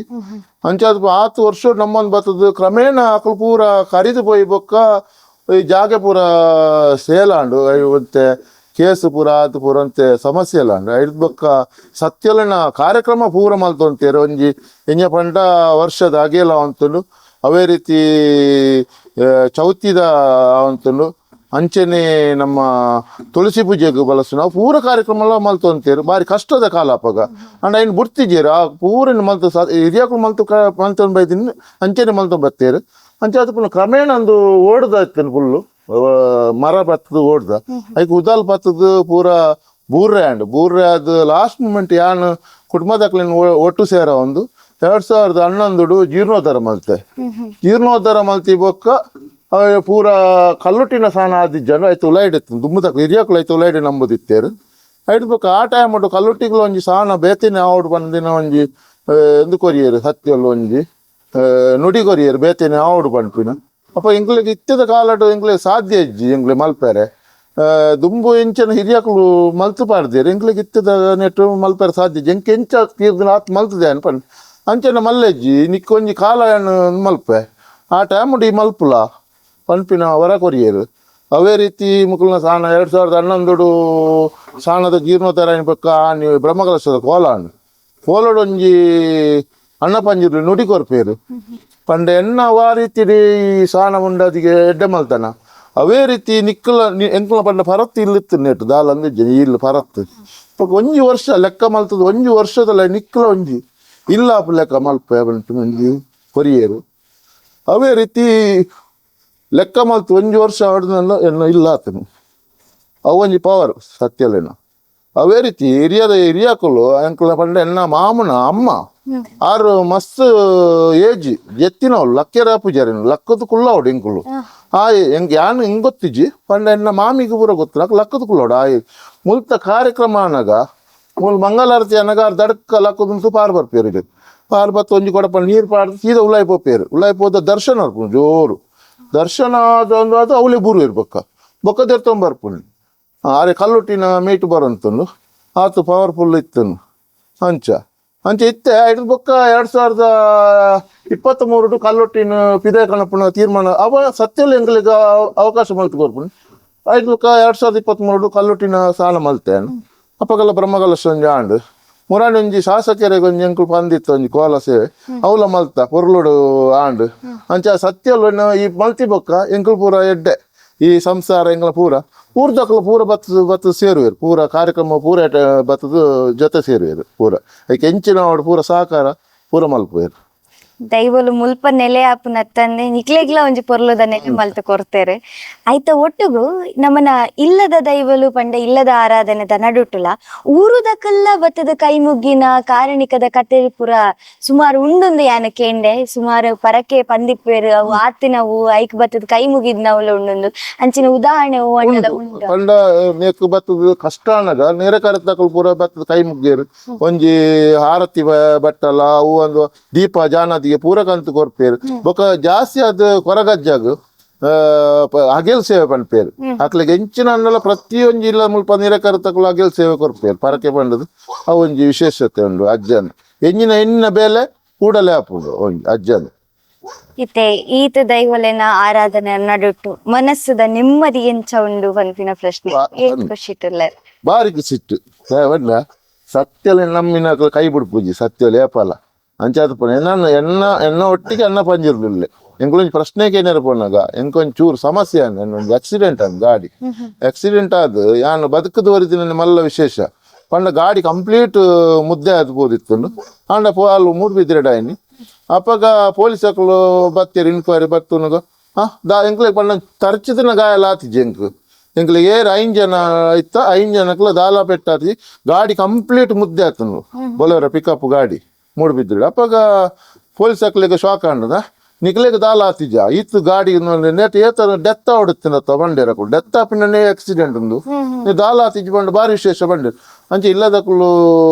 ಅಂಚಾದ ಆತ್ ವರ್ಷ ನಮ್ಮೊಂದು ಬತ್ತದ ಕ್ರಮೇಣ ಅಕುಲು ಪೂರ ಕರಿದು ಪೋಯಿ ಬೊಕ್ಕ ಈ ಜಾಗೆ ಪೂರ ಸೇಲಾಂಡು ಒಂತೆ ಕೇಸು ಪೂರ ಆತ್ ಪೂರ ಅಂತೆ ಸಮಸ್ಯೆ ಲಾಂಡು. ಐದ್ ಬೊಕ್ಕ ಸತ್ಯಲನ ಕಾರ್ಯಕ್ರಮ ಪೂರ ಮಲ್ತೊಂತೇರು. ಒಂಜಿ ಎಂಜ ಪಂಡ ವರ್ಷದ ಅಗೇಲ ಅಂತುಂಡು, ಅವೇ ರೀತಿ ಚೌತಿದ ಅಂತುಂಡು. ಅಂಚೆನೆ ನಮ್ಮ ತುಳಸಿ ಪೂಜೆಗೆ ಬಳಸು ನಾವು ಪೂರ ಕಾರ್ಯಕ್ರಮ ಎಲ್ಲ ಮಲ್ತೊಂತೇರು. ಬಾರಿ ಕಷ್ಟದ ಕಾಲ ಅಪಗ. ಅಂಡ ಐನ್ ಬುಡ್ತಿಜೇರು ಆ ಪೂರನ್ ಮಲ್ತು ಹಿರಿಯಕುಲು ಮಲ್ತು ಮಲ್ತೊಂದು ಬೈದಿನ ಅಂಚೆನೆ ಮಲ್ತೊಂದು ಬತ್ತೇರು. ಅಂಚೆ ಅದು ಪುನಃ ಕ್ರಮೇಣ ಒಂದು ಓಡ್ದ ಇತ್ತೇನು ಫುಲ್ಲು ಮರ ಬತ್ತದು ಓಡ್ದ ಐಕ್ ಉದಾಲ್ ಬತ್ತದು ಪೂರ ಬೂರ್ರೆ ಆಂಡ್ ಬೂರ್ರೆ ಅದು ಲಾಸ್ಟ್ ಮೂಮೆಂಟ್ ಯಾನ್ ಕುಟುಂಬದಕ್ಲೆನ್ ಒಟ್ಟು ಸೇರ ಒಂದು 2011 ಜೀರ್ಣೋದ್ಧಾರ ಮಲ್ತೆ. ಜೀರ್ಣೋದ್ಧಾರ ಮಲ್ತಿ ಬೊಕ್ಕ ಪೂರ ಕಲ್ಲುಟ್ಟಿನ ಸಾನ ಆದಿಜ್ಜನು ಐತು ಉಲೈಡ್ ಇತ್ತು ದುಂಬುದಕ್ಲು ಹಿರಿಯಕ್ಲು ಐತು ಉಲೈಡ್ ನಂಬುದಿತ್ತೇರು. ಐಟ್ ಬೊಕ್ಕ ಆ ಟೈಮ್ ಉಂಟು ಕಲ್ಲುಟ್ಟಿಗ್ಲ ಒಂಜಿ ಸಾನ ಬೇತಿನ ಆವಡ್ ಬಂದಿನ ಒಂಜಿ ಎಂದು ಕೊರಿಯರು ಸತ್ಯಲ್ಲ ಒಂಜಿ ನುಡಿ ಕೊರಿಯರು ಬೇತಿನ ಆವಡ್ ಪನ್ಪಿನ. ಅಪ್ಪ ಎಂಕ್ಲೆಗ್ ಇತ್ತದ ಕಾಲಡು ಎಂಕ್ಲೆಗ್ ಸಾಧ್ಯ ಇಜ್ಜಿ ಎಂಕ್ಲೆ ಮಲ್ಪೆರೆ. ದುಂಬು ಎಂಚನ ಹಿರಿಯಕ್ಲು ಮಲ್ತು ಪಾಡ್ದೇರು, ಎಂಕ್ಲೆಗ್ ಇತ್ತದ ನೆಟ್ಟು ಮಲ್ಪೆರೆ ಸಾಧ್ಯ ಇಜ್ಜಿ. ಎಂಕ್ ಎಂಚ ತೀರ್ದಿನ ಆತ್ ಮಲ್ತದೆ ಅನ್ಪನ್ ಅಂಚನ ಮಲ್ಲೆಜ್ಜಿ ನಿಕ್ಕೊಂಜಿ ಕಾಲ ಮಲ್ಪೆ ಆ ಟೈಮ್ ಈ ಮಲ್ಪುಲ ಪನ್ಪಿನ ವರ ಕೊರಿಯರು. ಅವೇ ರೀತಿ ಮುಕುಲ್ನ ಸಾನ 2011 ಸಾನದ ಜೀರ್ಣೋದ್ಧಾರ ಬೊಕ್ಕ ಆನಿ ಬ್ರಹ್ಮಕಲಶದ ಕೋಲ ಆಂಡ್. ಕೋಲಡ್ ಒಂಜಿ ಅಣ್ಣ ಪಂಜಿರ್ಲು ನುಡಿ ಕೊರ್ಪೇರು ಪಂಡ ಎನ್ನ ವಾ ರೀತಿ ಈ ಸಾನ ಉಂಡದಿಗೆ ಎಡ್ಡೆ ಮಲ್ತನ ಅವೇ ರೀತಿ ನಿಕ್ಕಲ ಎಂಕುಲ ಪಂಡ ಪರತ್ತು ಇಲ್ಲಿತ್ತು ನೆಟ್ಟು ದಾಲ ಅಂದಿಜ್ಜೆ ಇಲ್ಲ ಪರತ್ತು ಬೊಕ್ಕ ಒಂಜಿ ವರ್ಷ ಲೆಕ್ಕ ಮಲ್ತದ ಒಂಜಿ ವರ್ಷದಲ್ಲ ನಿಕ್ಕಲ ಒಂಜಿ ಇಲ್ಲ ಲೆಕ್ಕ ಮಲ್ಪೆ ಪನ್ಪಿನ ಒಂಜಿ ಕೊರಿಯೇರು. ಅವೇ ರೀತಿ ಲೆಕ್ಕ ಮಲ್ತು ಒಂಜಿ ವರ್ಷ ಆಡ್ದಲ್ಲ ಎನ್ನ ಇಲ್ಲ ಆತನು ಅವು ಒಂಜಿ ಪವರ್ ಸತ್ಯಲೇನ. ಅವೇ ರೀತಿ ಹಿರಿಯದ ಹಿರಿಯಕುಲು ಎಂಕುಲ ಪಂಡ ಎನ್ನ ಮಾಮನ ಅಮ್ಮ ಆರು ಮಸ್ತ್ ಏಜ್ ಎತ್ತಿನವಳು ಲಕ್ಕೆರ ಪೂಜಾರಿನ ಲಕ್ಕದ ಕುಲ್ಲವಡು ಎಂಕುಲು ಆಯ್ ಎಂಕ್ ಯಾನ್ ಹೆಂಗ್ ಗೊತ್ತಿಜ್ಜಿ ಪಂಡ ಎನ್ನ ಮಾಮಿಗೆ ಪೂರ ಗೊತ್ತು ಲಕ್ಕದ ಕುಲ್ಲವಡು. ಆಯ್ ಮುಲ್ತ ಕಾರ್ಯಕ್ರಮ ಅನಗ ಮೂಲು ಮಂಗಳಾರತಿ ಅನಗ ಆರ್ ದಡ್ಕ ಲಕ್ಕದಂತೂ ಪಾರ್ ಬರ್ಪೇರು. ಇಲ್ಲಿ ಪಾರ್ ಬತ್ತು ಒಂಜಿ ಕೊಡಪ ನೀರು ಪಾಡ್ದು ಸೀದಾ ಉಲಾಯಿ ಪೋಪೇರು. ಉಲಾಯಿ ಪೋದ ದರ್ಶನ ಬರ್ಪುಂಡು ಜೋರು ದರ್ಶನ ಆದ ಅದು ಅವಲೇ ಬೂರು ಬೊಕ್ಕ ಬೊಕ್ಕ ದೆರ್ತೊಂಬರ್ಪುಂಡು. ಆರೆ ಕಲ್ಲುಟ್ಟಿನ ಮೇಟು ಬರಂತುಂಡು ಆತು ಪವರ್ಫುಲ್ ಇತ್ತನು. ಅಂಚ ಅಂಚ ಇತ್ತೆ ಐದು ಬೊಕ್ಕ 2023 ಕಲ್ಲುಟ್ಟಿನ ಪಿದೆ ಕಣಪುನ ತೀರ್ಮಾನ ಅವ ಸತ್ಯಲ ಎಂಕ್ಲೆಗ್ ಅವಕಾಶ ಮಲ್ತು ಕೊರ್ಪುಂಡು. ಐದು ಬೊಕ್ಕ 2023 ಕಲ್ಲುಟ್ಟಿನ ಸಾಲ ಮಲ್ತೆ ಅಪ್ಪಗಲ್ಲ ಬ್ರಹ್ಮಕಲಶ ಒಂಜಿ ಆಂಡ್ ಮುರಾಣಿ ಒಂಜಿ ಶಾಸಕರಿಗೆ ಒಂಜಿ ಎಂಕುಲು ಪಂದಿತ್ತು ಒಂಜಿ ಕೋಲ ಸೇವೆ ಅವಲ ಮಲ್ತ ಪೊರ್ಲುಡು ಆಂಡ್. ಅಂಚ ಸತ್ಯಲ ಈ ಮಲ್ತಿ ಬೊಕ್ಕ ಎಂಕುಲು ಪೂರ ಎಡ್ಡೆ ಈ ಸಂಸಾರ ಎಂಕಲ ಪೂರ ಊರ್ದಕ್ಲು ಪೂರ ಬತ್ತದು ಬತ್ತದು ಸೇರುವೆರು ಪೂರ ಕಾರ್ಯಕ್ರಮ ಪೂರ ಬತ್ತದು ಜೊತೆ ಸೇರುವೆರು ಪೂರ ಐಕ್ ಎಂಚಿನ ಪೂರ ಸಹಕಾರ ಪೂರ ಮಲ್ಪುವೆರು. ದೈವಲು ಮುಲ್ಪ ನೆಲೆ ಆಪುನತ್ತಂದೆ ನಿಕ್ಲೆಗ್ಲ ಒಂಜಿ ಪೊರ್ಲುದ ನೆಲೆ ಮಲ್ತ್ ಕೊರ್ತೆರ್. ಐತ ಒಟ್ಟುಗು ನಮನ ಇಲ್ಲದ ದೈವಲು ಪಂಡ ಇಲ್ಲದ ಆರಾಧನೆದ ನಡುಟುಲ ಊರುದಕಲ್ಲ ಬತ್ತದ ಕೈ ಮುಗ್ಗಿನ ಕಾರಣಿಕದ ಕತೆ ಪೂರ ಸುಮಾರು ಉಂಡುಂದು ಯಾನ ಕೇಂಡೆ. ಸುಮಾರು ಪರಕೆ ಪಂದಿಪ್ಪೇರು ಅವು ಆತಿನವು ಐಕ್ ಬತ್ತದ ಕೈ ಮುಗಿದ್ನವುಲ ಉಂಡುಂದು ಅಂಚಿನ ಉದಾಹರಣೆ ಅಂಡಲ ಉಂಡು. ಪಂಡ ಮೇಕ್ ಬತ್ತದ ಕಷ್ಟ ಅನಗ ನೇರ ಕರೆತಕುಲು ಪೂರ ಬತ್ತದ ಕೈ ಮುಗ್ಗೇರು. ಒಂಜಿ ಆರತಿ ಬಟ್ಟಲ ಅವು ಒಂದು ದೀಪ ಜಾನದಿಗೆ ಪೂರ ಕಂತು ಕೊರ್ಪೇರು. ಬೊಕ ಜಾಸ್ತಿ ಅದು ಕೊರಗಜ್ಜಾಗು ಅಗೆಲ್ ಸೇವೆ ಪನ್ಪೇರು. ಅಕ್ಲೆಗ್ ಎಂಚಿನ ಅಂಡಲ ಪ್ರತಿಯೊಂಜಿ ಇಲ್ಲ ಮುಲ್ಪ ನಿರಕರತಕುಲು ಅಗೆಲ್ ಸೇವೆ ಕೊರ್ಪೇರು. ಪರಕೆ ಪಂಡದು ಅವು ಒಂಜಿ ವಿಶೇಷತೆ ಉಂಡು ಅಜ್ಜನ. ಎಂಜಿನ ಎಣ್ಣಿನ ಬೇಲೆ ಕೂಡಲೇ ಆಪುಂಡು ಒಂಜಿ ಅಜ್ಜನ. ಇತ್ತೆ ಈತ ದೈವಲೆನ ಆರಾಧನೆ ನಡುಟ್ಟು ಮನಸ್ಸುದ ನೆಮ್ಮದಿ ಎಂಚ ಉಂಡು ಪನ್ಪಿನ ಪ್ರಶ್ನೆ. ಏತ್ ಖುಷಿ ಇಟ್ಟುಲ್ಲೆರ್? ಬಾರಿ ಖುಷಿಟ್ಟು ಪಂಡ ಸತ್ಯಲೆ ನಮ್ಮಿನ ಕೈ ಬಿಡ್ಪುಜಿ ಸತ್ಯಲೆ ಏಪಲ ಅಂಚಾದ ಪೋಣ ಎನ್ನ ಎನ್ನ ಎನ್ನ ಒಟ್ಟಿಗೆ ಅನ್ನ ಪಂಜಿರ್ಲಿಲ್ಲ. ಎಂಕೊಂಜಿ ಪ್ರಶ್ನೆಗೆ ಏನಾರ ಪೋನಾಗ ಎಂಕೊಂಚ್ ಚೂರು ಸಮಸ್ಯೆ ಅಂದ್ ಒಂಜಿ ಆಕ್ಸಿಡೆಂಟ್ ಅಂದ್ ಗಾಡಿ ಆಕ್ಸಿಡೆಂಟ್ ಆದ್ ಯಾನ್ ಬದುಕುದು ಒರಿದಿನ ಮಲ್ಲ ವಿಶೇಷ. ಪಂಡ ಗಾಡಿ ಕಂಪ್ಲೀಟ್ ಮುದ್ದೆ ಆದ್ ಪೋದಿತ್ತುಂಡು. ಆಂಡ ಪೋ ಅಲ್ ಮೂಡ್ಬಿದ್ರೆಡ್ ಆಯ್ನಿ. ಅಪಗ ಪೊಲೀಸ್ ಅಕುಲು ಬತ್ತೆರ್ ಇನ್ಕ್ವೈರಿ ಬತ್ತುನಗ ದಾ ಎಂಕ್ಲೆಗ್ ಪಂಡ ತರ್ಚಿದಿನ ಗಾಯಲ ಆತಿಜಿ ಎಂಕ್. ಎಂಕ್ಲೆಗ್ ಏರ್ ಐನ್ ಜನ ಇತ್ತ, ಐನ್ ಜನಕ್ಲ ದಾಲ ಪೆಟ್ಟಾತಿ, ಗಾಡಿ ಕಂಪ್ಲೀಟ್ ಮುದ್ದೆ ಆತುಂಡು. ಬೊಲೆರೋ ಪಿಕಪ್ ಗಾಡಿ ಮೂಡ್ಬಿದ್ರೆಡ್. ಅಪಗ ಪೊಲೀಸ್ ಅಕ್ಲೆಗ್ ಶಾಕ್ ಆಂಡದ, ನಿಕ್ಲೆಗ್ ದಾಲ ಆತಿಜ ಇತ್ತು ಗಾಡಿ ನೆಟ್ ಏತ ಡೆತ್ ಆವಡುತ್ತಿನತ್ತ ಬಂಡೇರ್ ಅಕುಲು. ಡೆತ್ ಆಪಿನನೇ ಆಕ್ಸಿಡೆಂಟ್ ಉಂದು, ದಾಲ ಆತಿಜಿ ಪಂಡ ಬಾರಿ ವಿಶೇಷ ಬಂಡೇರ್. ಅಂಚೆ ಇಲ್ಲದಕುಲು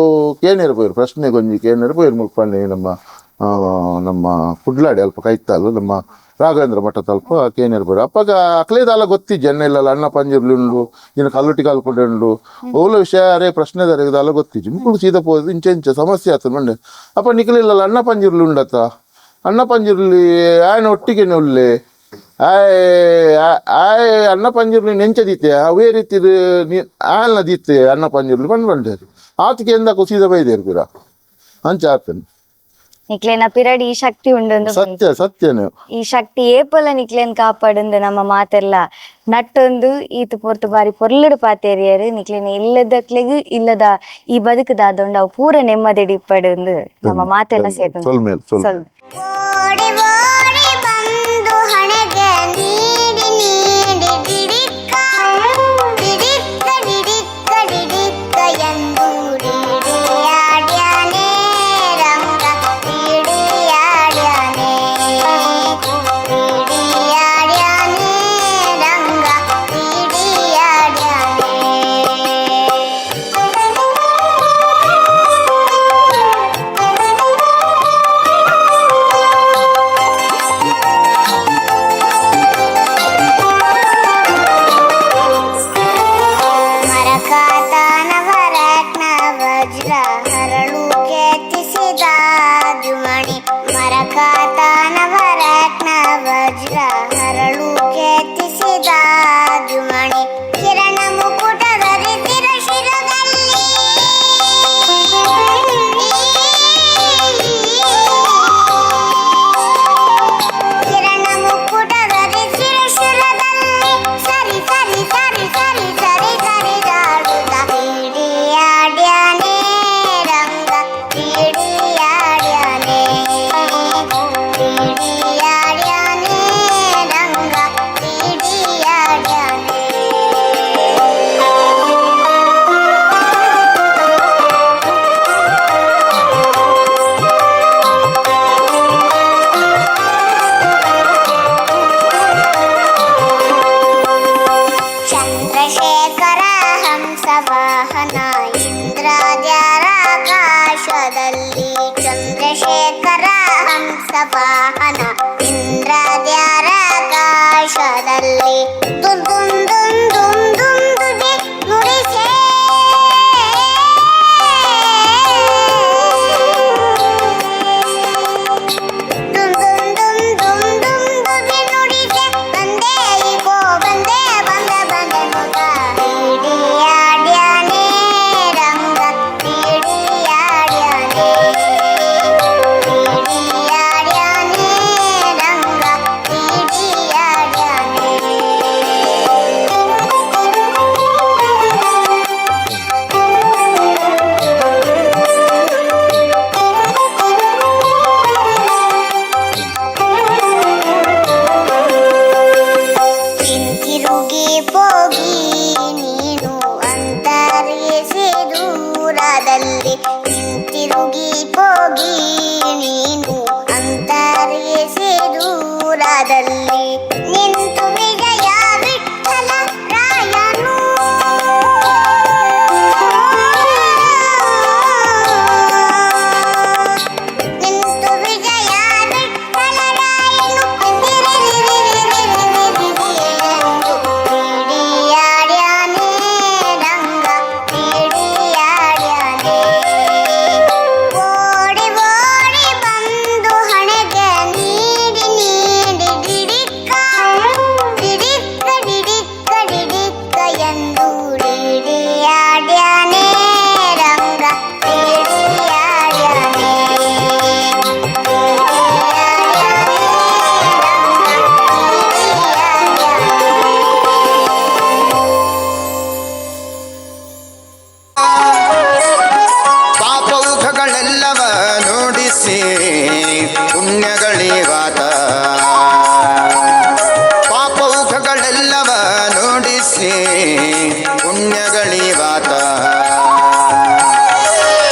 ಕೇನೇರು ಪೋಯೆರ್ ಪ್ರಶ್ನೆಗೆ ಒಂಜಿ ಕೇನೇರು ಪೋಯೆರ್. ಮುಲ್ಪ ನಮ್ಮ ನಮ್ಮ ಕುಡ್ಲಾಡಿ ಅಲ್ಪ ಕೈತಾಲು ನಮ್ಮ ರಾಘವೇಂದ್ರ ಮಠ ತಲ್ಪ ಕೇನೇರು ಪೋಯೆರ್. ಅಪ್ಪಗ ಅಕ್ಲೇ ದಾಲ ಗೊತ್ತಿಜ್ಜಿ ಎನ್ನ ಇಲ್ಲಲ್ಲ ಅಣ್ಣ ಪಂಜಿರ್ಲಿ ಉಂಡು, ಇನ್ನು ಕಲ್ಲುಟಿ ಕಾಲ್ಪುಡೆ ಉಂಡು, ಓಲ ವಿಷಯ ಅರೇ ಪ್ರಶ್ನೆದಾರಿಗೆ ದಾಲ ಗೊತ್ತಿಜ್ಜಿ. ಮುಕ್ಕುಲು ಸೀದಾ ಪೋದು ಇಂಚ ಇಂಚ ಸಮಸ್ಯೆ ಆತು ಮಂಡೆ. ಅಪ್ಪ ನಿಕ್ಲಿಲ್ಲಲ್ಲ ಅಣ್ಣ ಪಂಜಿರ್ಲಿ ಉಂಡತ್ತ, ಅಣ್ಣ ಪಂಜಿರ್ಲಿ ಆಯನ ಒಟ್ಟಿಗೆ ಉಲ್ಲೆ ಆಯ್ ಆಯ್ ಅಣ್ಣ ಪಂಜಿರ್ಲಿ ನೆಂಚ ದೀತೆ ಅವೇ ರೀತಿ ಆಯಲ್ನ ದೀತೆ ಅಣ್ಣ ಪಂಜಿರ್ಲಿ ಬಂದು ಬಂಡೇರು ಆತಿಗೆ ಎಂದಕ್ಕೂ ಸೀದಾ ಬೈದೇರು ಪೂರ ಅಂಚ ಆತನು. ನಿಕ್ಲೆನ ಪಿರಡಿ ಈ ಶಕ್ತಿ ಉಂಡು. ಸತ್ಯ ಸತ್ಯನೇ. ಈ ಶಕ್ತಿ ಏಪಲ ನಿಕ್ಲೆನ್ ಕಾಪಾಡುಂದು ನಮ್ಮ ಮಾತೆಲ್ಲ ನಟ್ಟೊಂದು ಈತ ಪೊರ್ತು ಬಾರಿ ಪೊರ್ಲುಡು ಪಾತೆರಿಯರು. ನಿಕ್ಲೆನ ಇಲ್ಲದಕ್ಲೆಗ್ ಇಲ್ಲದ ಈ ಬದುಕುದಾದೊಂಡು ಅವು ಪೂರ ನೆಮ್ಮದಿಡ್ ಇಪ್ಪಡುಂದು ನಮ್ಮ ಮಾತೆಲ್ಲ ಸೇರ್ದು. ಸೊಲ್ಮೇಲ್ ಸೊಲ್. ಓಡಿ ಓಡಿ ಬಂದು ಹಣೆಗೆ ನೀಡಿ ನೀಡಿ ಡಿಡಿಕ್ಕ ಡಿಡಿಕ್ಕ ಡಿಡಿಕ್ಕ ಡಿಡಿಕ್ಕ ಎಂದು ರೀಡಿಯಾಡ್ಯಾನೆ ರಂಗ ರೀಡಿಯಾಡ್ಯಾನೆ ರೀಡಿಯಾಡ್ಯಾನೆ ರಂಗ ರೀಡಿಯಾಡ್ಯಾನೆ. ಮರಕಾತನವರತ್ನ ವಜ್ರ ಹರಳು ಕೆತ್ತಿಸಿದ ದ್ಯುಮಣಿ ಮರಕಾತನವರತ್ನ ವಜ್ರ ಹರಳು ಕೆತ್ತಿಸಿದ ದ್ಯುಮಣಿ ಕಿರಣ ಮುಕುಟ ಧರಿಸಿರ ಶಿರದಲ್ಲಿ ಕಿರಣ ಮುಕುಟ ಧರಿಸಿರ ಶಿರದಲ್ಲಿ ಸರಿ ಸರಿ ಸರಿ ಸರಿ ಸರಿ ಸರಿ ಜಾಡುತ್ತ ಕ್ರೀಡಿಯಾಡ್ಯಾನೆ ರಂಗ ಕ್ರೀಡಿಯಾಡ್ಯಾನೆ ಕ್ರೀಡಿಯಾಡ್ಯಾನೆ ರಂಗ ಕ್ರೀಡಿಯಾಡ್ಯಾನೆ. ಚಂದ್ರಶೇಖರ ಹಂಸವಾಹನ ಇಂದ್ರಾದ್ಯಾರಾಕಾಶದಲ್ಲಿ ಚಂದ್ರಶೇಖರ ಹಂಸವಾಹನ ಇಂದ್ರಾದ್ಯಾರಾಕಾಶದಲ್ಲಿ ದುಂ ದುಂ ದುಂ ದುಂ ದುಂ ದುಗೆ ನುಡಿಸೇ ದುಂ ದುಂ ದುಂ ದುಂ ದುಂ ದುಗೆ ನುಡಿಸೆ ಬಂದೇ ಇಗೋ ಬಂದೇ ಬಂದ ಬಂದೆ ಮುಗ ಕ್ರೀಡಿಯಾಡ್ಯಾನೆ ಪುಣ್ಯಗಳಿವಾತ.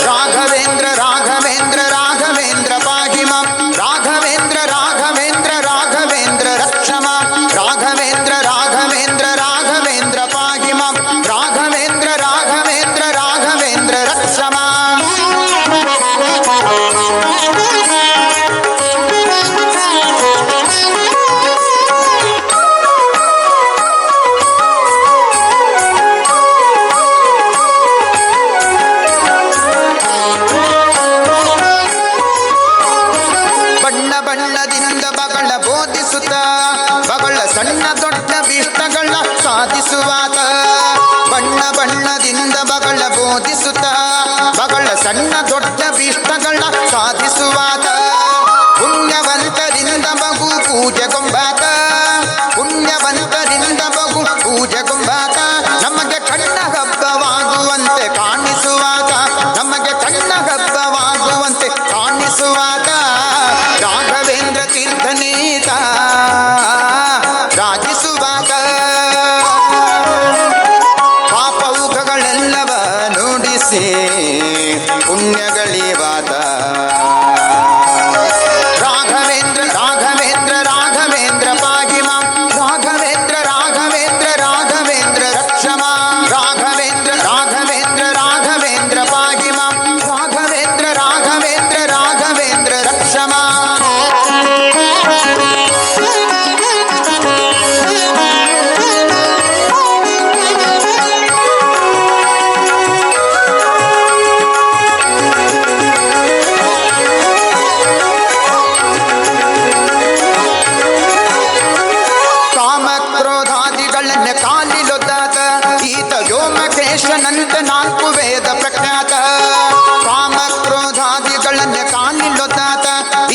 ರಾಘವೇಂದ್ರ ರಾಘವೇಂದ್ರ ರಾಘವೇಂದ್ರ ಪಾಹಿ ಮಾಂ, ರಾಘವೇಂದ್ರ ರಾಘವೇಂದ್ರ ರಾಘವೇಂದ್ರ ರಕ್ಷ ಮಾಂ, ರಾಘವೇಂದ್ರ ರಾಘವೇಂದ್ರ ರಾಘವೇಂದ್ರ ಪಾಹಿ ಮಾಂ, ರಾಘವೇಂದ್ರ ರಾಘವೇಂದ್ರ ರಾಘವೇಂದ್ರ ರಕ್ಷ ಮಾಂ. ಬಣ್ಣ ಬಣ್ಣದಿಂದ ಬಗಳ ಬೋಧಿಸುತ್ತ, ಬಗಳ ಸಣ್ಣ ದೊಡ್ಡ ಭೀಷ್ಟಗಳ ಸಾಧಿಸುವಾತ. ಬಣ್ಣ ಬಣ್ಣದಿಂದ ಬಗಳ ಬೋಧಿಸುತ್ತ, ಬಗಳ ಸಣ್ಣ ದೊಡ್ಡ ಭೀಷ್ಟಗಳ ಸಾಧಿಸುವಾತ. ಪುಣ್ಯವಂತರಿಂದ ಬಹು ಪೂಜೆಗೊಂಬಾತ, ಪುಣ್ಯವಂತರಿಂದ ಬಹು ಪೂಜೆಗೊಂಬಾತ. ನಮಗೆ ಕಣ್ಣ ಹಬ್ಬವಾಗುವಂತೆ ಕಾಣಿಸುವಾತ, ನಮಗೆ ಕಣ್ಣ ಹಬ್ಬವಾಗುವಂತೆ ಕಾಣಿಸುವಾತ. ರಾಘವೇಂದ್ರ ತೀರ್ಥನೀತ ರಾಜಿಸುವಾತ. ಪಾಪೌಘಗಳೆಲ್ಲವ ನುಡಿಸಿ ಪುಣ್ಯಗಳಿವಾತ. ರಾಘವೇಂದ್ರ ರಾಘವೇಂದ್ರ ರಾಘವೇಂದ್ರ ಪಾಹಿ ಮಾಂ, ರಾಘವೇಂದ್ರ ರಾಘವೇಂದ್ರ ರಾಘವೇಂದ್ರ ರಕ್ಷ ಮಾಂ, ರಾಘವೇಂದ್ರ ರಾಘವೇಂದ್ರ ರಾಘವೇಂದ್ರ ಪಾಹಿ ಮಾಂ, ರಾಘವೇಂದ್ರ ರಾಘವೇಂದ್ರ ರಾಘವೇಂದ್ರ ರಕ್ಷ ಮಾಂ. ಕಾಮಕ್ರೋಧಾದಿಗಳನ್ನ ಕಾಲಿಲೊದ್ದಾತ, ಈತ ವ್ಯೋಮಕೇಶನಂತ ನಾಲ್ಕು ವೇದ ಪ್ರಖ್ಯಾತ. ಕಾಮಕ್ರೋಧಾದಿಗಳನ್ನ ಕಾಲಿಲೊದ್ದಾತ,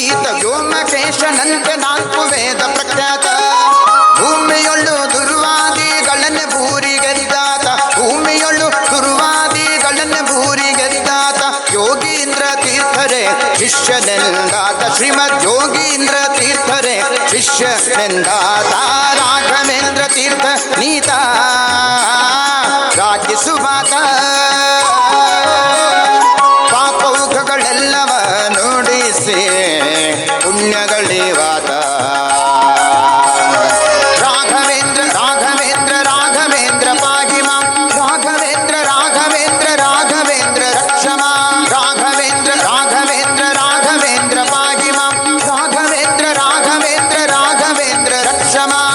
ಈತ ವ್ಯೋಮಕೇಶನಂತ ನಾಲ್ಕು ವೇದ ಪ್ರಖ್ಯಾತ. ಭೂಮಿಯೊಳ್ಳು ದುರ್ವಾದಿಗಳನ್ನ ಭೂರಿಗೆದ್ದಾತ, ಭೂಮಿಯೊಳ್ಳು ದುರ್ವಾದಿಗಳನ್ನ ಭೂರಿಗೆದ್ದಾತ. ಯೋಗೀಂದ್ರ ತೀರ್ಥರೇ ಶಿಷ್ಯನೆಂದಾತ, ಶ್ರೀಮದ್ ಯೋಗೀಂದ್ರ ತೀರ್ಥರೇ ಶಿಷ್ಯನೆಂದಾತ. ರಾಘವೇಂದ್ರ ತೀರ್ಥ ನೀತ ರಾಜಿಸುವಾತ. ಪಾಪೌಘಗಳೆಲ್ಲವ ನುಡಿಸಿ ಪುಣ್ಯಗಳಿವಾತ. ರಾಘವೇಂದ್ರ ರಾಘವೇಂದ್ರ ರಾಘವೇಂದ್ರ ಪಾಹಿ ಮಾಂ, ರಾಘವೇಂದ್ರ ರಾಘವೇಂದ್ರ ರಾಘವೇಂದ್ರ ರಕ್ಷ ಮಾಂ, ರಾಘವೇಂದ್ರ ರಾಘವೇಂದ್ರ ರಾಘವೇಂದ್ರ ಪಾಹಿ ಮಾಂ, ರಾಘವೇಂದ್ರ ರಾಘವೇಂದ್ರ ರಾಘವೇಂದ್ರ ರಕ್ಷ ಮಾಂ.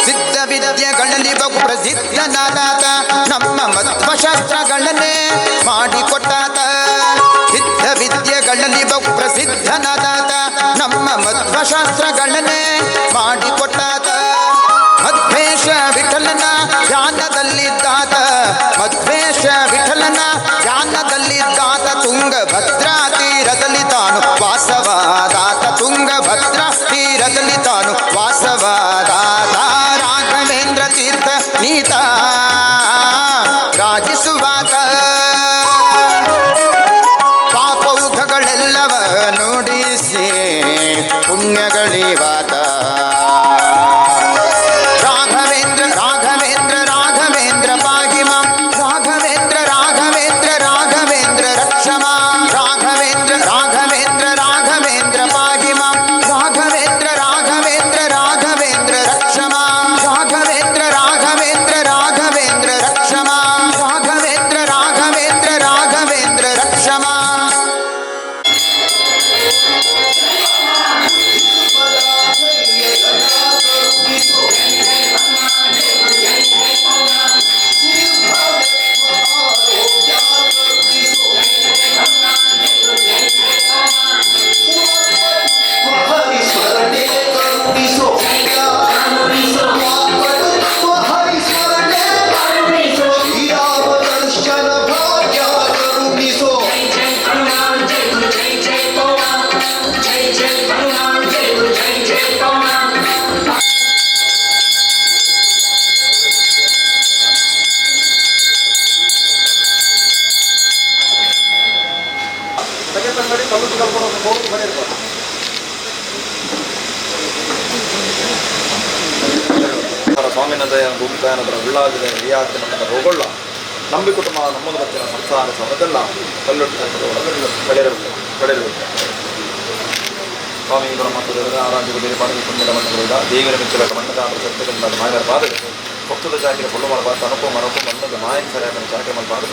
ಸಿದ್ಧ ವಿದ್ಯೆಗಳಲ್ಲಿ ಬಹು ಪ್ರಸಿದ್ಧನಾದಾತ, ನಮ್ಮ ಮಧ್ವಶಾಸ್ತ್ರಗಳನ್ನೇ ಮಾಡಿಕೊಟ್ಟಾತ. ಸಿದ್ಧ ವಿದ್ಯೆಗಳಲ್ಲಿ ಬಹು ಪ್ರಸಿದ್ಧನಾದಾತ, ನಮ್ಮ ಮಧ್ವಶಾಸ್ತ್ರಗಳನ್ನೇ ಮಾಡಿಕೊಟ್ಟಾತ. ಮಧ್ವೇಶ ವಿಠಲನ ಧ್ಯಾನದಲ್ಲಿದ್ದಾತ, ಮಧ್ವೇಶ ವಿಠಲನ ಧ್ಯಾನದಲ್ಲಿದ್ದಾತ. ತುಂಗಭದ್ರಾ ತೀರದಲ್ಲಿ ತಾನು ವಾಸವಾದಾತ, ತುಂಗಭದ್ರಾ ತೀರದಲ್ಲಿ ತಾನು ವಾಸವಾದಾತ. ರಾಘವೇಂದ್ರ ತೀರ್ಥ ನೀತ ರಾಜಿಸುವಾತ. ಪಾಪೌಘಗಳೆಲ್ಲವ ನುಡಿಸಿ ಪುಣ್ಯಗಳಿವಾತ. ರಾಘವೇಂದ್ರ ರಾಘವೇಂದ್ರ ರಾಘವೇಂದ್ರ ಪಾಹಿ ಮಾಂ, ರಾಘವೇಂದ್ರ ರಾಘವೇಂದ್ರ ರಾಘವೇಂದ್ರ ರಕ್ಷ ಮಾಂ, ರಾಘವೇಂದ್ರ ರಾಘವೇಂದ್ರ ರಾಘವೇಂದ್ರ ಪಾಹಿ ಮಾಂ, ರಾಘವೇಂದ್ರ ರಾಘವೇಂದ್ರ ರಾಘವೇಂದ್ರ ರಕ್ಷ ಮಾಂ, ರಾಘವೇಂದ್ರ ರಾಘವೇಂದ್ರ ರಾಘವೇಂದ್ರ ಸ್ವಾಮಿನದಯ ಭೂಮಿತಾಯನದರ ಉಳ್ಳಾದಿದ ಹಿರಿಯಾದ ನಮ್ಮ ಹೋಗೊಳ್ಳ ನಂಬಿ ಕುಟುಂಬ ನಮ್ಮದು ಬಚ್ಚಿನ ಸಂಸಾರ ಸಮದಲ್ಲ ಕಲ್ಲೊಟ್ಟು ಪಡೆಯಬೇಕು ಪಡೆಯಬೇಕು ಸ್ವಾಮಿ ಪರಮಾತ್ಮದೇವರ ಆರಾಧ್ಯ ಬೇರೆ ಪಾಡಲು ಪುಣ್ಯದ ಮಣ್ಣುಗಳಿದ ದೇವರ ಮೆಚ್ಚಲ ಮಣ್ಣದ ಅದರ ಸತ್ಯಗಳಿಂದ ಮಾಯರ ಪಾದ ಭಕ್ತದ ಚಾಕಿರ ಪೊಳ್ಳು ಮಾಡಬಾರ್ದು ತನಕೋ ಮನಕೋ ಮಣ್ಣದ ಮಾಯನ್ ಸರಿಯಾದ ಚಾಕಿರ ಮಲ್ಬಾರ್ದು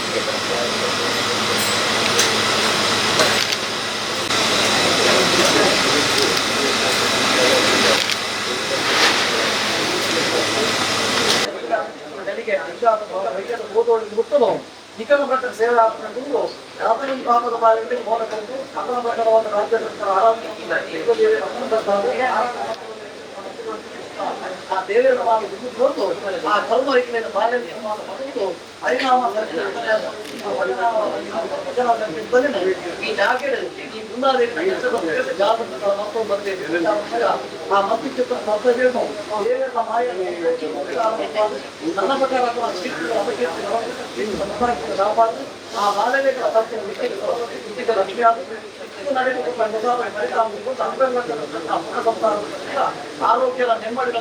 ಆರೋಗ್ಯದ ನೆಮ್ಮದಿ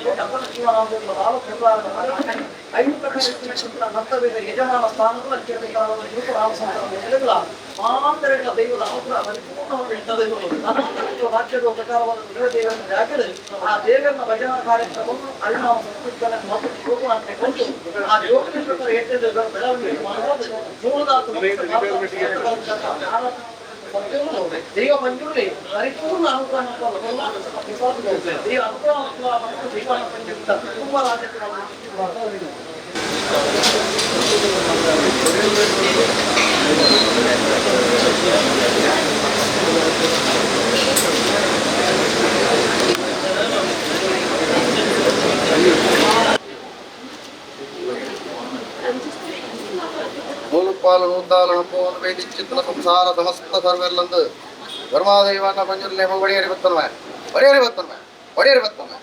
ಐದು ಯಜಮಾನ ಸ್ಥಾನಗಳು ಮಾಂತರಗಳ ದೈವದ ಅನುಗ್ರಹ ಪರಿಪೂರ್ಣವಾಗಿ ರಾಜ್ಯದ ಪ್ರಕಾರವಾದ ದೇವರನ್ನು ಯಾಕೆಂದರೆ ಆ ದೇವರನ್ನ ಭಜನಾ ಕಾರ್ಯಕ್ರಮವನ್ನು ಅರಿಣಾಮ ಸಂಸ್ಕೃತನ ಮತ್ತು ಯೋಗವನ್ನು ಆ ಯೋಗ ಬೆಳವಣಿಗೆ ಮಾಡುವುದು ಮೂಲದಾತು ದೈವ ಮಂಜೂರಿ ಪರಿಪೂರ್ಣ ಅನುಗ್ರಹ ದೈವ ಅನುಗ್ರಹ ದೈವ ತುಂಬ ರಾಜ್ಯಕ್ಕೆ ಮೂಲುಪಾಲು ನೂತಾಲು ಹಪ್ಪುವನ್ನು ಬೇದಿಚ್ಚಿತ್ತನ ಸಂಸಾರ ಸಮಸ್ತ ಸರ್ವೆಲ್ಲಂದು ಧರ್ಮಾದೈವನ್ನ ಪಂಜುರ್ಲೆ ಒಡೆಯರಿ ಬತ್ತನ್ಮ ಒಡೆಯರಿ ಬತ್ತನ್ಮ ಒಡೆಯರಿ ಬತ್ತನ್ಮ.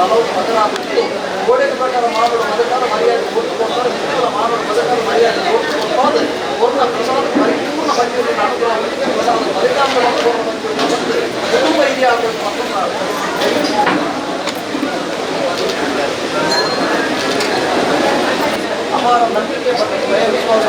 ಹಲವು ಮಗನಾಗಿತ್ತು ಗೋಡೆಯ ಪ್ರಕಾರ ಮಾಡುವ ಮದಕಾರ ಮರ್ಯಾದೆ ಕೊಟ್ಟು ಕೊಡ್ತಾರೆ ನಿತ್ಯಗಳ ಮಾಡುವ ಮದಕಾರ ಮರ್ಯಾದೆ ಕೊಟ್ಟು ಕೊಡ್ತಾರೆ ಪೂರ್ಣ ಪ್ರಸಾದ ಪರಿಪೂರ್ಣ ಬಂದಿರುವ ಅನುಗ್ರಹ ಪ್ರಸಾದ ಫಲಿತಾಂಶವನ್ನು ಪೂರ್ಣ ಬಂದಿರುವ ಬಂದು ಕುಟುಂಬ ಇದೆಯಾ ಅಪಾರ ನಂಬಿಕೆ ಮತ್ತು ಭಯ ವಿಶ್ವಾಸ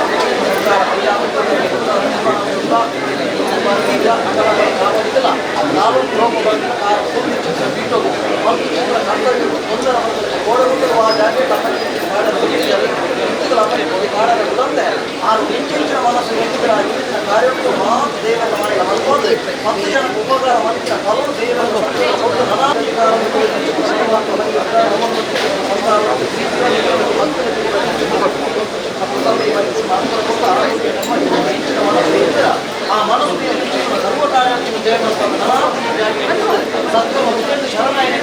ಆ ಮನಸ್ಸು ಸರ್ವ ಕಾರ್ಯವನ್ನು ಜಯ ಸತ್ವ ಶರಣಾಯನ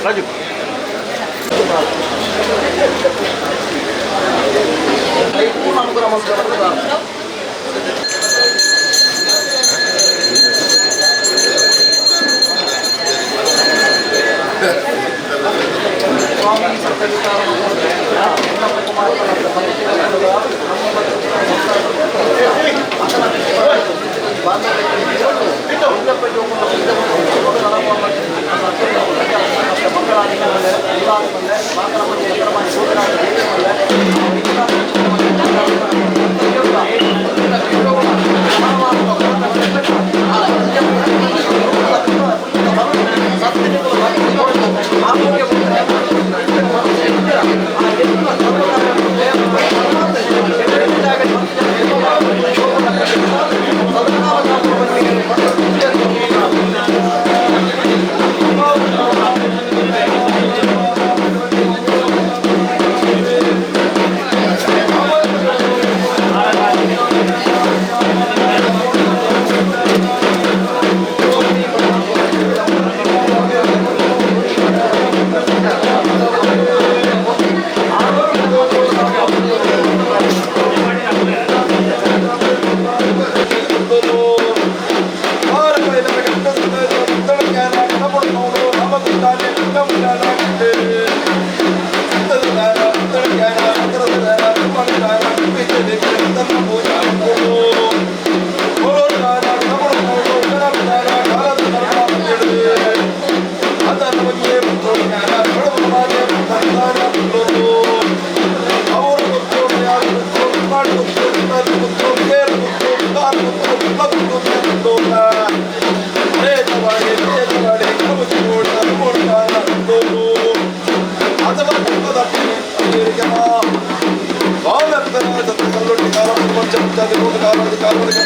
ರಾಜು ಪರಿಪೂರ್ಣ ಅನುಗ್ರಹ ಮಾಡ್ತಾರೆ. ಸ್ವಾಮಿ ಸತ್ಯವಿಚಾರ ಿ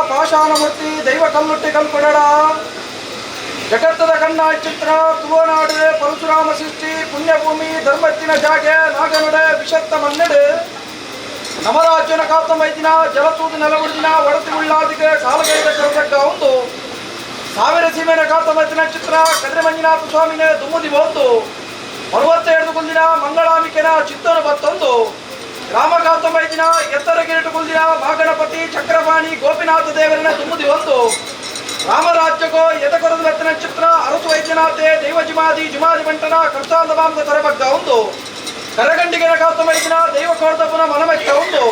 ಪಾಷಾಣಮೂರ್ತಿ ದೈವ ಕಲ್ಲುಟ್ಟಿ ಕಲ್ಪಡಡ ಜಗತ್ತದ ಕಣ್ಣ ಚಿತ್ರ ತುಳುನಾಡು ಪರಶುರಾಮ ಸೃಷ್ಟಿ ಪುಣ್ಯಭೂಮಿ ಧರ್ಮತ್ತಿನ ಜಾಗೆ ನಾಗನುಡೆ ವಿಷತ್ತ ಮನ್ನಡು ನಮರಾಜ್ಯನ ಕಾತ ಮೈದಿನ ಜಲತೂದು ನೆಲಗುಡಿದಿನ ಒಡತಿ ಉಳ್ಳಾದಿಗೆ ಕಾಲಗೈದ ಕರತಕ್ಕ ಒಂದು ಸಾವಿರ ಸೀಮೆನ ಕಾತ ಮೈದಿನ ಚಿತ್ರ ಕದ್ರಿ ಮಂಜುನಾಥ ಸ್ವಾಮಿನ ದುಮ್ಮುದಿ ಬಂದು 67 ಕುಂದಿನ ಮಂಗಳಾಮಿಕೆನ ಚಿತ್ತನು ಬತ್ತೊಂದು ರಾಮಕಾತ ಮೈದಿನ ಎತ್ತರ ಕಿರೀಟ ಕುಲ್ದಿನ ಮಹಾಗಣಪತಿ ಚಕ್ರಪಾಣಿ ಗೋಪಿನಾಥ ದೇವರನ ದುಮ್ಮುದಿ ಒಂದು ರಾಮರಾಜ್ಯಕೋ ಎದಕೊರದ ಬೆತ್ತನ ಚಿತ್ರ ಅರಸು ವೈದ್ಯನಾಥೆ ದೈವ ಜುಮಾದಿ ಜುಮಾದಿ ಬಂಟನ ಕರ್ಸಾಂದ ಬಾಂಬ ತೊರಬಗ್ಗ ಒಂದು ಕರಗಂಡಿಗೆನ ಕಾತ ಮೈದಿನ ದೈವ ಕೋರ್ದಪ್ಪನ ಮನಮೆತ್ತ ಒಂದು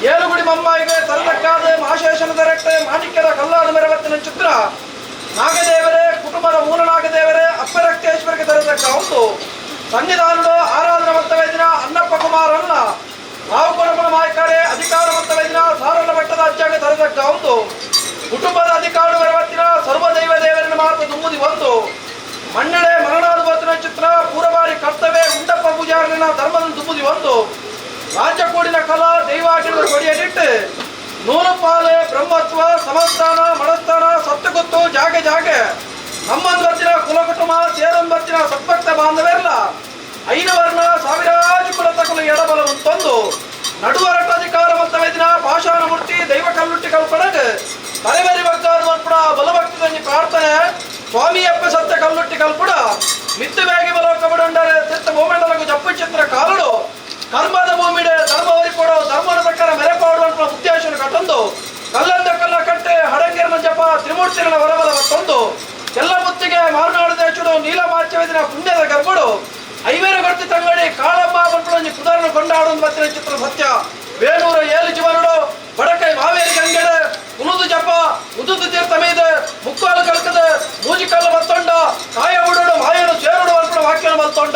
ಏಳುಗುಡಿ ಮಮ್ಮಾಯಿಗೆ ತರದಕ್ಕಾದ ಮಹಾಶೇಷನ ದರಟ್ಟೆ ಮಾಣಿಕ್ಯದ ಕಲ್ಲಾದ ಮೆರವತ್ತಿನ ಚಿತ್ರ ನಾಗದೇವರೇ ಕುಟುಂಬದ ಮೂಲ ನಾಗದೇವರೇ ಅಪ್ಪರಕ್ತೇಶ್ವರಿಗೆ ತರದಕ್ಕ ಒಂದು ಸನ್ನಿಧಾನದ ಆರಾಧನೆ ಮತ್ತ ವೈದಿನ ಅನ್ನಪ್ಪ ಕುಮಾರನ್ನ ರಾವು ಕೊರಪಣ ಮಾಯಕಾರೆ ಅಧಿಕಾರ ಮತ್ತ ವೈದಿನ ಸಾರಣ ಭಟ್ಟದ ಅಜ್ಜಾಗ ತರದಕ್ಕ ಒಂದು ಕುಟುಂಬದ ಅಧಿಕಾರ ಬರವತ್ತಿನ ಸರ್ವದೈವ ದೇವರಿನ ಮಾತು ದುಮ್ಮುದಿ ಒಂದು ಮನ್ನಡೆ ಮರಣಾದ ಬತ್ತಿನ ಚಿತ್ರ ಪೂರಬಾರಿ ಕರ್ತವ್ಯ ಉಂಡಪ್ಪ ಪೂಜಾರನ ಧರ್ಮದ ದುಮ್ಮುದಿ ಒಂದು ರಾಜ್ಯಕೂಡಿನ ಕಲಾ ದೈವಾಗಿರುವ ಕೊಡಿಯಡಿಟ್ಟು ನೂರು ಪಾಲೆ ಬ್ರಹ್ಮತ್ವ ಸಮಸ್ಥಾನ ಮಡಸ್ಥಾನ ಸತ್ತುಗೊತ್ತು ಜಾಗೆ ಜಾಗೆ ನಮ್ಮಂದು ಬರ್ತಿನ ಕುಲ ಕುಟುಂಬ ಸೇರೊಂದು ಬರ್ತಿನ ಸತ್ಭಕ್ತ ಬಾಂಧವೆಲ್ಲ ಐದು ವರ್ಣ ಸಾವಿರಾಜು ಕುಲ ತಕಲು ಎಡಬಲ ತಂದು ನಡುವರಟ ಅಧಿಕಾರ ಮತ್ತವೈದಿನ ಪಾಷಾಣ ಮೂರ್ತಿ ದೈವ ಕಲ್ಲುಟ್ಟಿ ಕಲ್ಪಡಗ ತಲೆಬರಿ ಭಕ್ತಾದ ಮಲ್ಪುಡ ಬಲಭಕ್ತದಲ್ಲಿ ಪ್ರಾರ್ಥನೆ ಸ್ವಾಮಿಯಪ್ಪ ಸತ್ಯ ಕಲ್ಲುಟ್ಟಿ ಕಲ್ಪುಡ ಮಿತ್ತು ಬೇಗಿ ಬಲ ಕಬಡಂಡರೆ ತಿತ್ತ ಭೂಮಂಡಲకు ಜಪ್ಪು ಚಿತ್ರ ಕಾಲುಡು ಕರ್ಮದ ಭೂಮಿಡೆ ಧರ್ಮ ವರಿಪಡು ಧರ್ಮದ ಪ್ರಕಾರ ಮೆರೆಪಾಡು ಅಂತ ಉದ್ದೇಶನ ಕಟ್ಟೊಂದು ಕಲ್ಲಂದ ಕಲ್ಲ ಕಟ್ಟೆ ಹಡಂಗಿರನ ಜಪ ತ್ರಿಮೂರ್ತಿರನ ಹೊರಬಲ ತಂದು ಎಲ್ಲ ಮುತ್ತಿಗೆ ಮಾರುನಾಡು ದೇಶಡು ನೀಲಮಾಚ್ಯವಿದಿನ ಪುಣ್ಯದ ಗರ್ಭಡು ಐವೇರು ಗರ್ತಿ ತಂಗಡಿ ಕಾಳಮ್ಮ ಬಂಪುಡಂಜಿ ಕುದಾರನು ಕೊಂಡಾಡು ಮತ್ತಿನ ಚಿತ್ರ ಸತ್ಯ ವೇಣೂರ ಏಳು ಜೀವನುಡು ಬಡಕೈ ಮಾವೇರಿ ಗಂಗೆಡೆ ಉನುದು ಜಪ ಉದುದು ತೀರ್ಥ ಮೀದ ಮುಕ್ಕಾಲು ಕಲ್ಕದ ಮೂಜಿಕಲ್ಲು ಬತ್ತೊಂಡ ಕಾಯ ಬುಡಡು ಮಾಯನು ಸೇರುಡು ಅನ್ಪುಡ ವಾಕ್ಯನು ಬಲ್ತೊಂಡ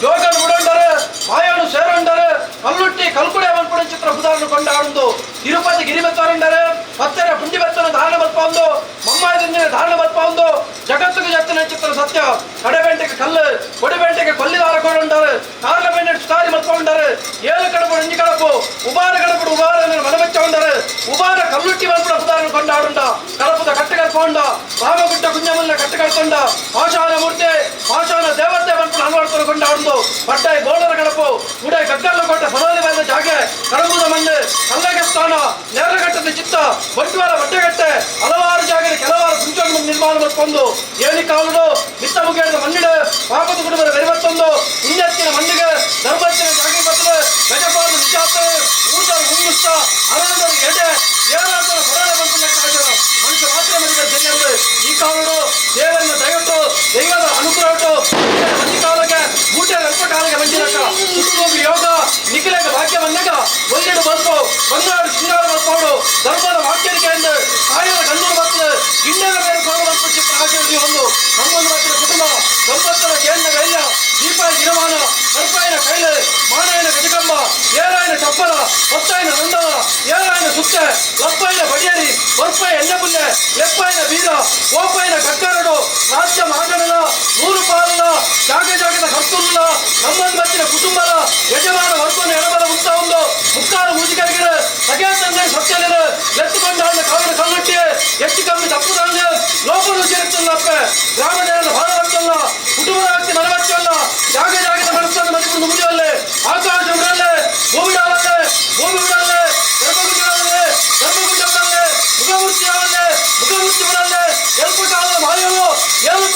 ಜೋಗನು ಬುಡೊಂಡರೆ ಮಾಯನು ಸೇರೊಂಡರೆ ಕಲ್ಲುಟ್ಟಿ ಕಲ್ಕುಡೆ ಮನ್ಪುಡ ಚಿತ್ರ ಕುದಾರನು ಕೊಂಡಾಡುಂದು ತಿರುಪತಿ ಗಿರಿಬೆತ್ತವರಂಡರೆ ಪತ್ತೆರ ಪುಂಡಿ ಬೆತ್ತನು ಧಾರಣ ಬಲ್ಪೊಂದು ಮಮ್ಮಾಯದಿಂದ ಧಾರಣ ಬಲ್ಪೊಂದು ಜಗತ್ತಿಗೆ ಜಗತ್ತಿನ ಚಿತ್ರ ಸತ್ಯ ಕಡೆಬೆಂಟೆಗೆ ಕಲ್ಲು ಕೊಡಿಬೆಂಟೆಗೆ ಕೊಲ್ಲಿದಾರ ಕೊಡುಂಡರು ಕಾರ್ಲ ಬೆಂಡೆ ಸುತಾರಿ ಮಲ್ಪೊಂಡರು ಏಳು ಕಡಪು ಇಂಜಿ ಕಡಪು ಉಬಾರ ಕಡಪು ಉಬಾರ ಮನವೆಚ್ಚ ಉಂಡರು ಉಬಾರ ಕಲ್ಲುಟ್ಟಿ ಮಲ್ಪುಡ ಕುದಾರನು ಕೊಂಡಾಡುಂಡ ಕಡಪದ ಕಟ್ಟೆ ಕಲ್ಪೊಂಡ ರಾಮಗುಡ್ಡ ಕುಂಜಮಲ್ಲ ಕಟ್ಟೆ ಕಲ್ಪೊಂಡ ಪಾಷಾಣ ಮೂರ್ತಿ ಪಾಷಾಣ ದೇವತೆ ಮಲ್ಪುಡ ಅನ್ವರ್ತನು ಕೊಂಡಾಡುಂದು ಪಟ್ಟಾಯಿ ಬೋಳರ ಕಡಪು ಉಡೈ ಕಗ್ಗಲ್ಲ ಕೊಟ್ಟ ಫಲಾಲಿ ಬಾಯ್ದ ಜಾಗೆ ಕಡಬುದ ಮಣ್ಣು ಕಲ್ಲಗೆ ಸ್ಥಾನ ನೇರಘಟ್ಟದ ಚಿತ್ತ ಬಂಟ್ವಾಳ ಬಟ್ಟೆಗಟ್ಟೆ ಹಲವಾರು ಜಾಗದ ಕೆಲವಾರು ಕುಂಚವನ್ನು ನಿರ್ಮಾಣ ಮಾಡಿಕೊಂಡು ಏಳಿ ಕಾಲುಡು ಮಿತ್ತ ಮುಗಿಯದ ಮಣ್ಣಿಡು ಪಾಪದ ಕುಟುಂಬದ ಬೆರಿಬತ್ತೊಂದು ಪುಣ್ಯತ್ತಿನ ಮಣ್ಣಿಗೆ ಧರ್ಮತ್ತಿನ ಜಾಗೆ ಬರ್ತದೆ ಗಜಪಾದ ನಿಜಾತ ಊಟ ಉಂಗುಸ್ತ ಅರಂದರ ಎಡೆ ಏನಾದರೂ ಕೊಡಲೆ ಬಂತು ಲೆಕ್ಕ ಹಾಕ್ಯಾರ. ಮನುಷ್ಯ ಮಾತ್ರ ಮನಿದ ಸರಿಯಂದು ಈ ಕಾಲುಡು ದೇವರನ್ನ ದಯವಿಟ್ಟು ದೈವದ ಅನುಗ್ರಹ ಮಂದಿ ಕಾಲಕ್ಕೆ ಊಟ ಅಲ್ಪ ಕಾಲಕ್ಕೆ ಮಂಜಿಲಕ್ಕ ಕುಟುಂಬ ಯೋಗ ನಿಖಿಲಗ ಭಾಗ್ಯ ಬಂದಾಗ ಒಳ್ಳೆಡು ಬಲ್ಪು ಬಂಗಾರ ಸಿಂಗಾರ ಬಲ್ಪೋಡು ಧರ್ಮದ ವಾಕ್ಯರಿಗೆ ಎಂದು ಕಾಯದ ಕಣ್ಣೂರು ಬರ್ತದೆ ಗಿಂಡದ ಮೇಲೆ ಕೋಡು ಬಲ್ಪು ಚಿತ್ರ ಆಚರಣೆ ಒಂದು ನಮ್ಮೊಂದು ಬತ್ತಿನ ಕುಟುಂಬ ದಂಪತ್ತರ ಕೇಂದ್ರ ವೈಲ್ಯ ದೀಪಾಯ ಗಿರಮಾನ ಕರ್ಪಾಯನ ಕೈಲೆ ಮಾನಾಯನ ಗಜಕಂಬ ಏರಾಯನ ಚಪ್ಪಲ ಹೊತ್ತಾಯನ ನಂದನ ಏರಾಯನ ಸುತ್ತೆ ಲಪ್ಪಾಯನ ಬಡಿಯರಿ ಬರ್ಪಾಯ ಎಣ್ಣೆಬುಲ್ಲೆ ಲೆಪ್ಪಾಯನ ವೀರ ಕೋಪಾಯನ ಕಕ್ಕರಡು ರಾಜ್ಯ ಮಹಾಗಣನ ನೂರು ಪಾಲನ ಜಾಗ ಜಾಗದ ಕರ್ತುಲ್ಲ ನಮ್ಮೊಂದು ಬತ್ತಿನ ಕುಟುಂಬದ ಯಜಮಾನ ವರ್ಗನ ಎಡಬಲ ಉಂಟ ಒಂದು ಮುಕ್ಕಾಲ ಮೂಜಿಕರಿಗೆ ಸಗೆ ತಂದೆ ಸತ್ಯಲಿರು ಎತ್ತುಕೊಂಡ ಕಾರಣ ಕಲ್ಲುಟ್ಟಿ ಹೆಚ್ಚು ಕಮ್ಮಿ ತಪ್ಪುದಂಗೆ ಲೋಪನು ಸೇರುತ್ತಲ್ಲಪ್ಪ ಗ್ರಾಮದೇವನ ಭಾರವತ್ತಲ್ಲ ಕುಟುಂಬದ ವ್ಯಕ್ತಿ ಮನವಚ್ಚಲ್ಲ ಜಾಗ ಜಾಗದ ಮನಸ್ಸನ್ನು ಮನೆಕೊಂಡು ಮುಗಿಯುವಲ್ಲೇ ಆಕಾಶ ಬಿಡಲ್ಲೇ ಭೂಮಿ ಬಿಡಲ್ಲೇ ಭೂಮಿ ಬಿಡಲ್ಲೇ ಗರ್ಭಗುಂಡವಲ್ಲೇ ಗರ್ಭಗುಂಡ ಬಿಡಲ್ಲೇ ಮುಖಮೂರ್ತಿ ಯಾವಲ್ಲೇ ಮುಖಮೂರ್ತಿ ಬಿಡಲ್ಲೇ ಎಲ್ಪ ಕಾಲದ ಮಾಯವು ಏಳು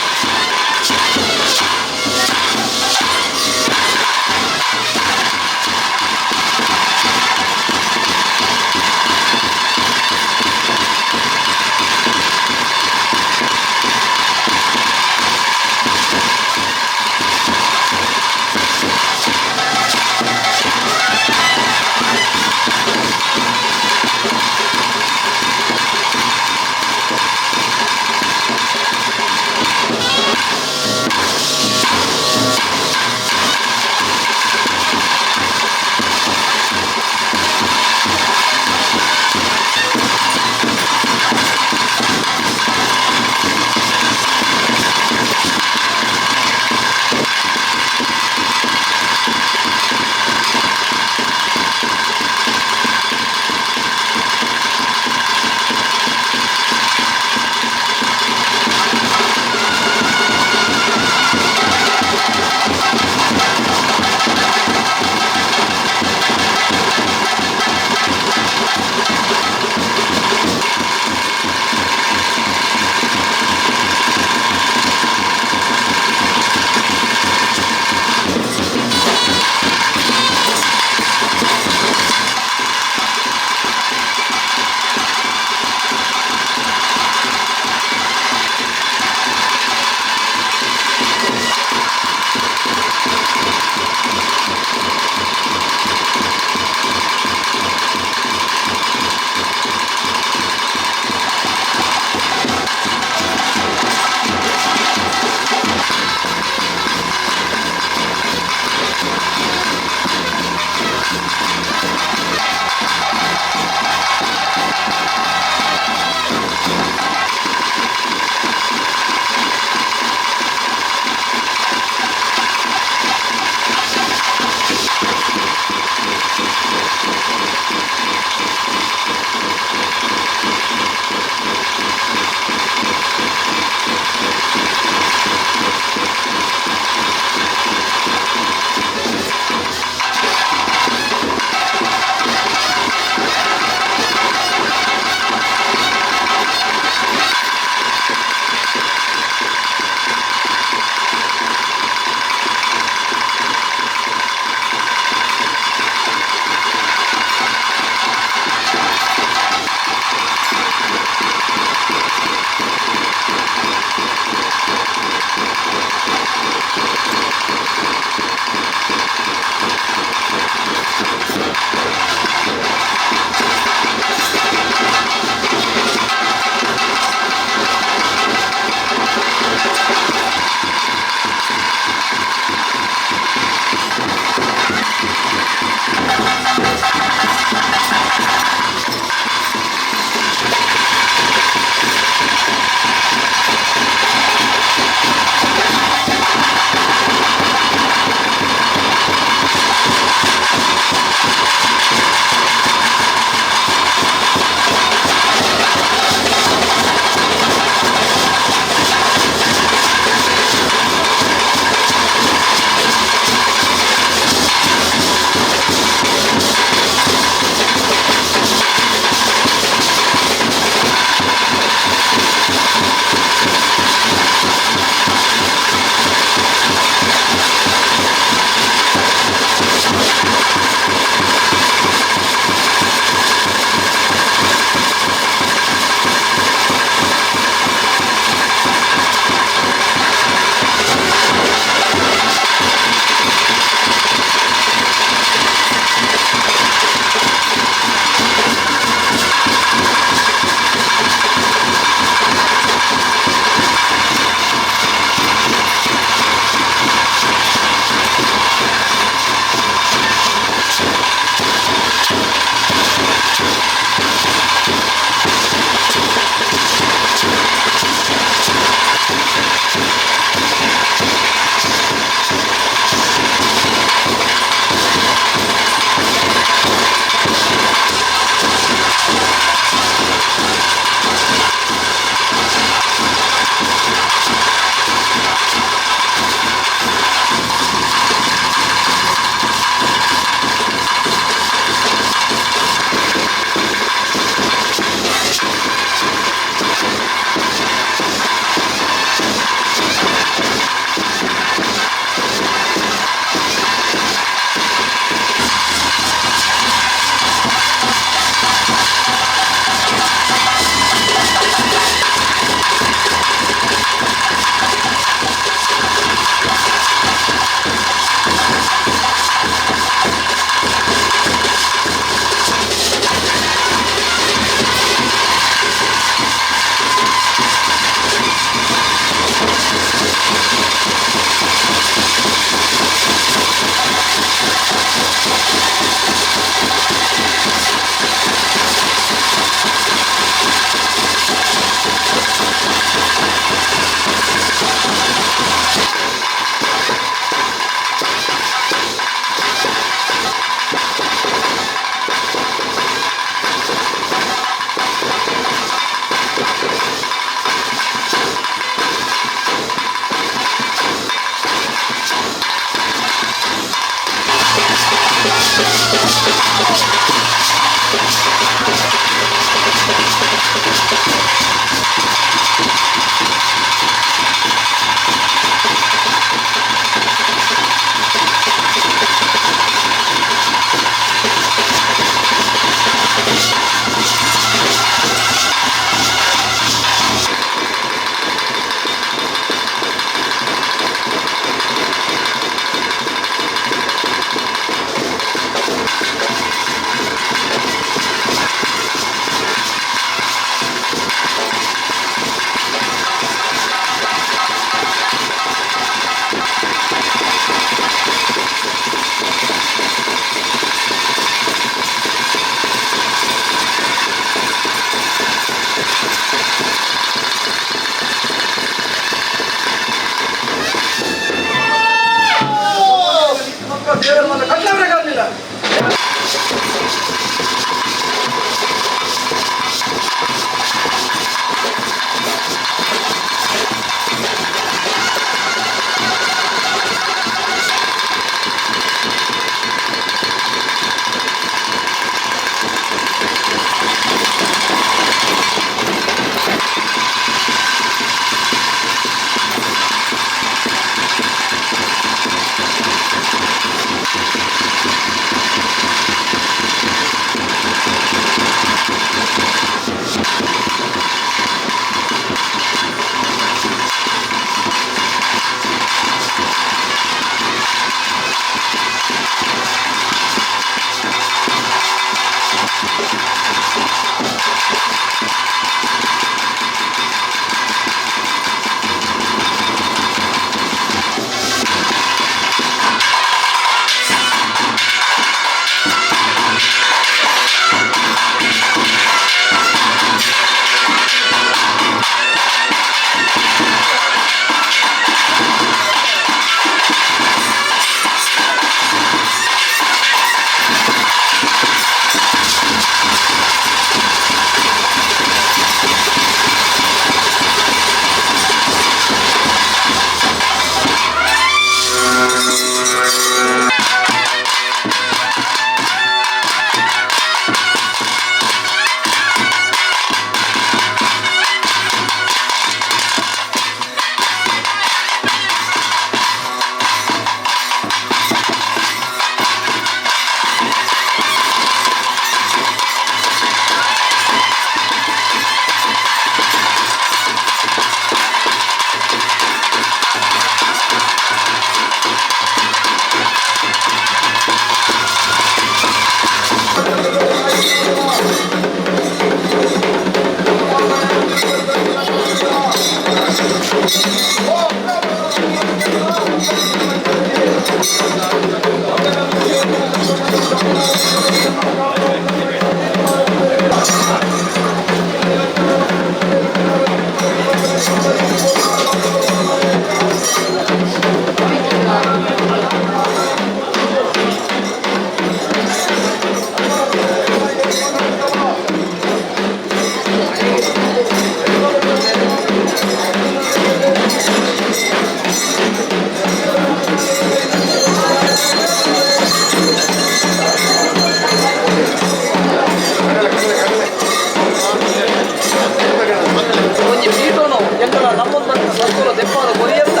ಒಂಜಿ ಪೀಠನು ಎಂಕಲ ನಮ್ಮೊಂದು ಸತ್ವಲ ದೆಪ್ಪಾದ ಕೊರಿಯಂತ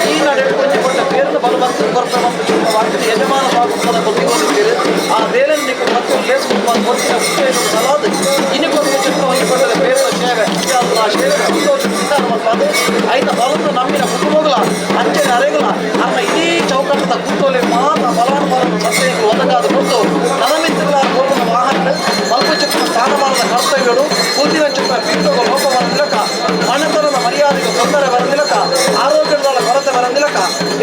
ಈ ನಡೆ ಒಂಜಿ ಪಟ್ಟ ಪೇರ್ನ ಬಲ ಬಂತು ಕೊರ್ತ ಬಂತು ವಾಕ್ಯದ ಯಜಮಾನ ಭಾಗದ ಕೊಟ್ಟಿಕೊಂಡಿದ್ದೀರಿ. ಆ ಬೇರೆ ನಿಕ್ಕು ಮತ್ತು ಲೇಸ್ ಕೊಟ್ಟಿನ ಉದ್ದೇಶ ಸಲಾದ ಇನ್ನಕ್ಕೊಂದು ಚಿತ್ರ ಒಂಜಿ ಪಟ್ಟದ ಬೇರೆ ಸೇವೆ ಆ ಸೇವೆ ಸಂತೋಷ ಮಲ್ಪಾದ ಐತ ಬಲನ್ನು ನಮ್ಮಿನ ಕುಟುಂಬಗಳ ಅಂಚೆ ಅರೆಗಳ ಅನ್ನ ಇಡೀ ಚೌಕಟ್ಟದ ಕೂತೋಲೆ ಮಾತ್ರ ಬಲಾನುಬಲನ್ನು ಸತ್ಯಕ್ಕೆ ಒದಗಾದ ಕೊಟ್ಟು ನಲಮಿತ್ರಗಳ ಗೋಪುರ ವಾಹನ ಮಲ್ಪ ಚಿತ್ರ ಸ್ಥಾನಮಾನದ ಕರ್ತವ್ಯಗಳು ಕೂತಿನ ಚಿತ್ರ ಪೀಠದ ಲೋಪ ಬರಂದಿಲಕ ಮನೆತನದ ಮರ್ಯಾದೆಗೆ ತೊಂದರೆ ಬರಂದಿಲಕ ಆರೋಗ್ಯದ ಕೊರತೆ ಬರಂದಿಲಕ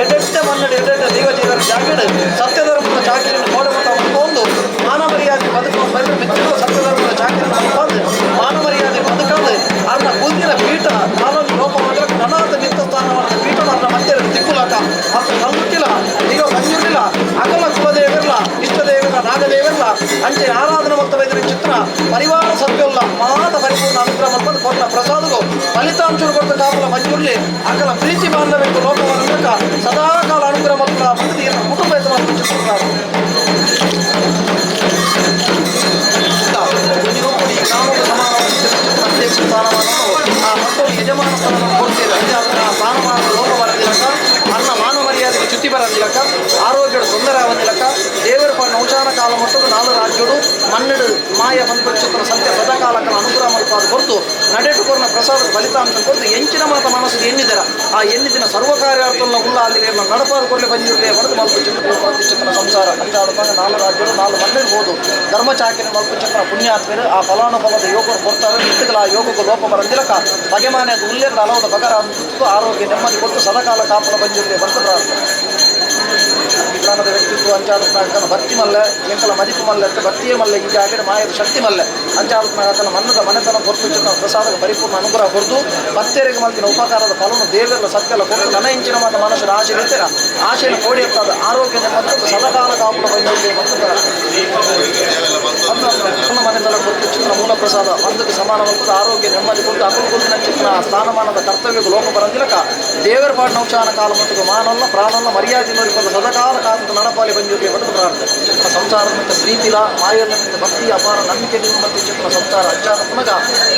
ಎಡೆಟ್ಟೆ ಮನ್ನಡಿ ಎಡೆಟ್ಟೆ ದೈವ ಜೀವನ ಜಾಗೀಡು ಸತ್ಯಧರ್ಮದ ಚಾಕಿರಿಯನ್ನು ಕೋಡಮಟ್ಟ ಒಂದು ಮಾನ ಮರ್ಯಾದೆ ಬದುಕುವ ಬರೆದು ಮಿತ್ರಗಳ ಸತ್ಯಧರ್ಮದ ಚಾಕಿರಿಯನ್ನು ಅಲ್ಪಾದು ಮಾನ ಮರ್ಯಾದೆ ಬದುಕಾದು ಅರ್ನ ಕೂತಿನ ಪೀಠ ನಾನೊಂದು ಲೋಪ ಬರಂದಿಲಕ ನನಾಥ ನಿತ್ಯ ಸ್ಥಾನಮಾನದ ಪೀಠ ಅರ್ನ ಮಧ್ಯೆ ತಿಕ್ಕುಲಕ ಮತ್ತು ಕಲ್ಲುಟ್ಟಿಲ್ಲ ಈಗ ಮಂಜುರಿಲ್ಲ ಅಗಲ ಕುಲದೇವಿರಲ್ಲ ಇಷ್ಟದೇವಿರ ನಾಗದೇವಿರಲ್ಲ ಅಂಚೆ ಆರಾಧನೆ ಮತ್ತು ವೈದ್ಯರ ಚಿತ್ರ ಪರಿವಾರ ಸತ್ಯಲ್ಲ ಮಾತ ಪರಿಪೂರ್ಣ ಅನುಗ್ರಹ ಮತ್ತು ಕೊಟ್ಟ ಪ್ರಸಾದಗಳು ಫಲಿತಾಂಶ ಕೊಟ್ಟ ಕಾಪಲ ಮಂಜುರ್ಲಿ ಅಕಲ ಪ್ರೀತಿ ಬಾಂಧವ್ಯಕ್ಕೆ ಲೋಕವನ್ನಕ ಸದಾಕಾಲ ಅನುಗ್ರಹ ಮತ್ತು ಬಂದು ಕುಟುಂಬ ಚಿತ್ರ ಗ್ರಾಮದ ಸಮಾನ ಅಧ್ಯಕ್ಷ ಸ್ಥಾನಮಾನವನ್ನು ಆ ಮಕ್ಕಳು ಯಜಮಾನ ಸ್ಥಾನವನ್ನು ಕೊಡ್ತೀರ ಸ್ಥಾನಮಾನ ಲೋಕ ಬರದಿಲಕ ಅನ್ನ ಮಾನ ಮರ್ಯಾದೆಗೆ ಚ್ಯುತಿ ಬರದಿಲಕ ಆರೋಗ್ಯದ ತೊಂದರೆ ಆವಂದಿಲಕ ದೇವರ ನೌಚಾನ ಕಾಲ ಮಟ್ಟದ ನಾಲು ರಾಜ್ಯಡು ಮನ್ನೆಡು ಮಾಯ ಬಂದ್ಪಕ್ಷತ್ರ ಸತ್ಯ ಸದಾಕಾಲಕ್ಕನ ಅನುಗ್ರಹ ಮಲ್ಪಾದ ಕೊರತು ನಡೆಟು ಕೊರ್ನ ಪ್ರಸಾದ ಫಲಿತಾಂಶ ಕೊರತು ಎಂಚಿನ ಮಾತ ಮನಸ್ಸಿಗೆ ಎನ್ನಿದರ ಆ ಎನ್ನಿದಿನ ಸರ್ವ ಕಾರ್ಯಾರ್ಥಲ್ಲ ಉಲ್ಲ ಅಲ್ಲಿ ನಡಪಾದ ಕೊಡಲೆ ಬಂದಿರಲಿ ಬರೆದು ಮಲ್ಪಚಿತ್ರ ಸಂಸಾರ ಅಂಚಾಡುವಾಗ ನಾಲು ರಾಜ್ಯಡು ನಾಲು ಮನ್ನೆಡ್ಬೋದು ಧರ್ಮ ಚಾಕಿನ ಮಲ್ಪಚಿತ್ರ ಪುಣ್ಯಾತ್ಮರು ಆ ಫಲಾನುಫಲದ ಯೋಗರು ಕೊಡ್ತಾರೆ ನಿಟ್ಟುಗಳ ಆ ಯೋಗಕ್ಕೆ ಲೋಪ ಬರಂದಿಲಕ ಬಗೆಮಾನ್ಯದ ಉಲ್ಲೇಖ ಹಲವದ ಬಗರ ಆರೋಗ್ಯ ನೆಮ್ಮದಿ ಕೊಟ್ಟು ಸದಾಕಾಲ ಕಾಪಲ ಬಂದಿರಲಿ ಬರೆದು ಪ್ರಾರ್ಥನೆ. ಗ್ರಾಮದ ವ್ಯಕ್ತಿತ್ವ ಅಂಚಾಲತ್ನಾಗನ ಭಕ್ತಿ ಮಲ್ಲೆ ಎಂಕಲ ಮದಿಪು ಮಲ್ಲೆ ಭಕ್ತಿಯೇ ಮಲ್ಲೆ ಈ ಜಾಗಡೆ ಮಾಯದ ಶಕ್ತಿ ಮಲ್ಲೆ ಅಂಚಾಲತ್ನಾಗನ ಮನ್ನದ ಮನೆತನ ಕೊರ್ತು ಚಿನ್ನ ಪ್ರಸಾದಕ ಪರಿಪೂರ್ಣ ಅನುಗ್ರಹ ಕೊರ್ದು ಭಕ್ತರಿಗೆ ಮಲ್ತಿನ ಉಪಕಾರದ ಫಲನು ದೇವರ ಸತ್ಯಲ ಕೊಟ್ಟು ನನ್ನ ಇಂಚಿನ ಮಾತ ಮನಸ್ಸು ಆಶೆ ಇರ್ತೀರ ಆಶೆಯನ್ನು ಕೋಡಿ ಇರ್ತದ ಆರೋಗ್ಯ ನೆಮ್ಮದಿ ಸದಾಕಾಲ ಕಾಪುಲ ಬಂದಿರಲಿ ಮತ್ತು ಮನೆತನ ಕೊಟ್ಟು ಚಿತ್ರ ಮೂಲ ಪ್ರಸಾದ ಮಂದಕ್ಕೆ ಸಮಾನವಾದ ಆರೋಗ್ಯ ನೆಮ್ಮದಿ ಕೊಟ್ಟು ಅಕುಲ್ ಚಿತ್ರ ಸ್ಥಾನಮಾನದ ಕರ್ತವ್ಯಕ್ಕೆ ಲೋಕ ಬರಂದಿಲಕ ದೇವರ ಪಾಡ್ ನೌಚಾನ ಕಾಲ ಮತ್ತು ಮಾನಲ್ಲ ಪ್ರಾಣಲ್ಲ ಮರ್ಯಾದೆ ನೋಡಿಕೊಂಡು ಸದಾಕಾಲ ಕಾಲದ ನಡಪಾಲಿ ಬಂದಿರಲಿ ಮತ್ತು ಪ್ರಾರ್ಥನೆ. ಚಿತ್ರ ಸಂಸಾರದ ಮತ್ತು ಪ್ರೀತಿಲ ಮಾಯರ್ನ ಭಕ್ತಿ ಅಪಾರ ನಂಬಿಕೆ ನಿಮ್ಮ ಮತ್ತು ಚಿತ್ರ ಸಂಸಾರ ಅಜ್ಜಾದ ಪುನಗ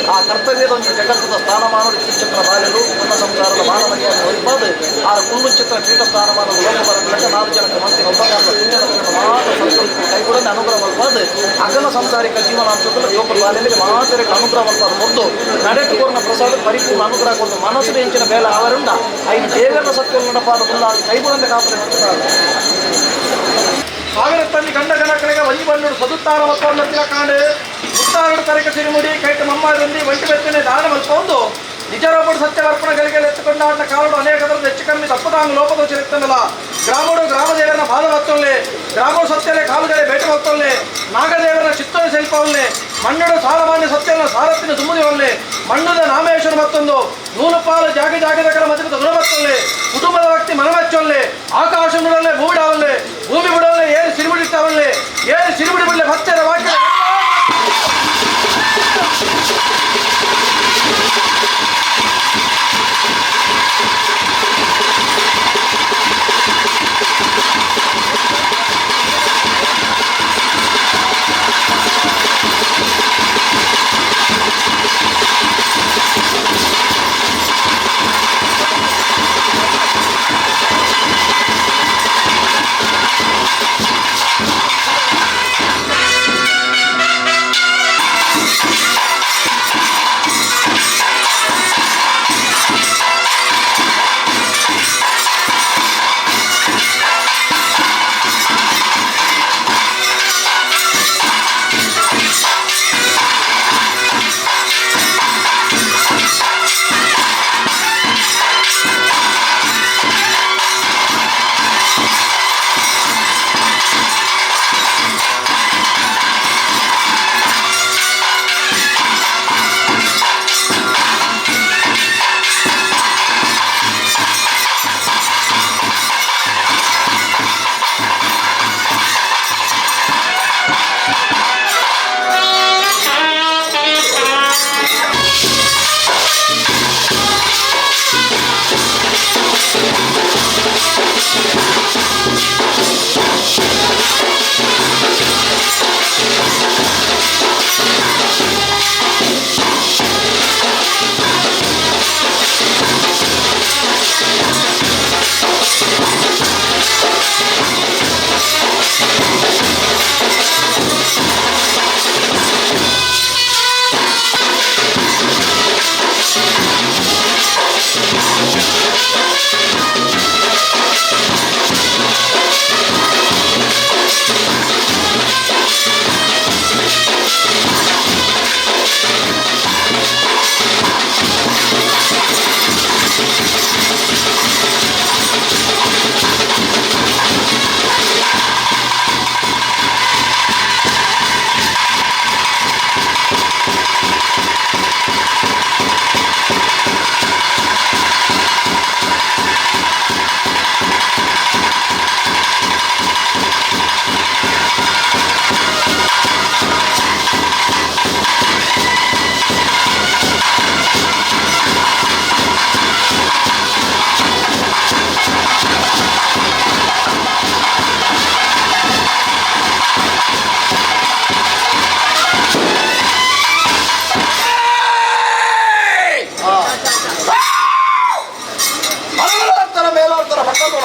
ಆ ಕರ್ತವ್ಯದ ಒಂದು ಜಗತ್ತದ ಸ್ಥಾನಮಾನ ಚಿತ್ರ ಬಾಲ್ಯರು ಪುನಃ ಸಂಸಾರದ ಮಾನ ಮರ್ಯಾದೆ ಹೊರಪಾದು ಆ ಕುಲ್ಲು ಚಿತ್ರ ಪೀಠ ಸ್ಥಾನಮಾನದ ಲೋಕ ಬರಂದಿಲಕ ನಾಲ್ಕು ಜನಕ್ಕೆ ಮತ್ತೆ ಉಪಕಾರದ ಪುಣ್ಯದ ಮಾತ್ರ ಸಂಸ್ಕೃತಿ ಕೈಗೂಡನೆ ಅನುಗ್ರಹ ಮಲ್ಪಾದು ಅಗಲ ಸಂಸಾರಿಕ ಜೀವನಾಂಶದಲ್ಲಿ ಯೋಗ ಬಾಲ್ಯರಿಗೆ ಮಾತರಿಗೆ ಅನುಗ್ರಹ ಮಲ್ಪಾದು ಮೊದಲು ನಡೆಟುಕೋರ್ನ ಪ್ರಸಾದ ಪರಿಪೂರ್ಣ ಅನುಗ್ರಹ ಕೊಟ್ಟು ಮನಸ್ಸಿನ ಹೆಂಚಿನ ಬೇಲೆ ಅವರಿಂದ ಐದು ದೇವರ ಸತ್ಯವನ್ನು ನಡಪಾದ ಕೈಗೂಡಂತೆ ಕಾಪುರೆ ಸಾವಿರ ತನ್ನಿ ಗಂಡ ಗಣಕಳಿಗೆ ಒಂಜಿ ಬಣ್ಣುಡು ಸದುತ್ತಾರ ಮತ್ತೊಂದು ಕಾಂಡು ಮುತ್ತಾರಡು ತರಕ ಸಿರಿಮುಡಿ ಕೈಟ ಮಮ್ಮಾರಂದಿ ಒಂಟಿ ಬೆತ್ತನೆ ದಾನ ಮಲ್ಪೊಂದು ನಿಜರೊಬ್ಬಡು ಸತ್ಯವರ್ಪಣ ಗಳಿಗೆ ಎತ್ತುಕೊಂಡಾಟ ಕಾಲಡು ಅನೇಕದರದ್ದು ಹೆಚ್ಚು ಕಮ್ಮಿ ತಪ್ಪದಾಂಗ ಲೋಪದೋಷ ಇರ್ತನಲ್ಲ ಗ್ರಾಮಡು ಗ್ರಾಮದೇವರನ ಬಾಧ ಬತ್ತೊಲ್ಲೆ ಗ್ರಾಮ ಸತ್ಯಲೆ ಕಾಲುಗಡೆ ಬೇಟೆ ಬತ್ತೊಲ್ಲೆ ನಾಗದೇವರ ಚಿತ್ತೊಲೆ ಸೆಲ್ಪವಲ್ಲೆ ಮಣ್ಣುಡು ಸಾರಮಾನ್ಯ ಸತ್ಯನ ಸಾರತ್ತಿನ ದುಮ್ಮದಿವಲ್ಲೆ ಮಣ್ಣುದ ನಾಮೇಶ್ವರ ಮತ್ತೊಂದು ನೂಲುಪಾಲು ಜಾಗ ಜಾಗದ ಕಡೆ ಮದುವೆ ಗುಣಬತ್ತೊಲ್ಲೆ ಕುಟುಂಬದ ಭಕ್ತಿ ಮನಮಚ್ಚೊಲ್ಲೆ ಆಕಾಶ ಬಿಡಲ್ಲೆ ಭೂಮಿಡಾವಲ್ಲೆ ಭೂಮಿ ಬಿಡಲ್ಲೆ ಏರು ಸಿರಿಬಿಡಿತಾವಲ್ಲೆ ಏರು ಸಿರಿಬಿಡಿ ಬಿಡಲೆ ಭಕ್ತರ ವಾಕ್ಯ.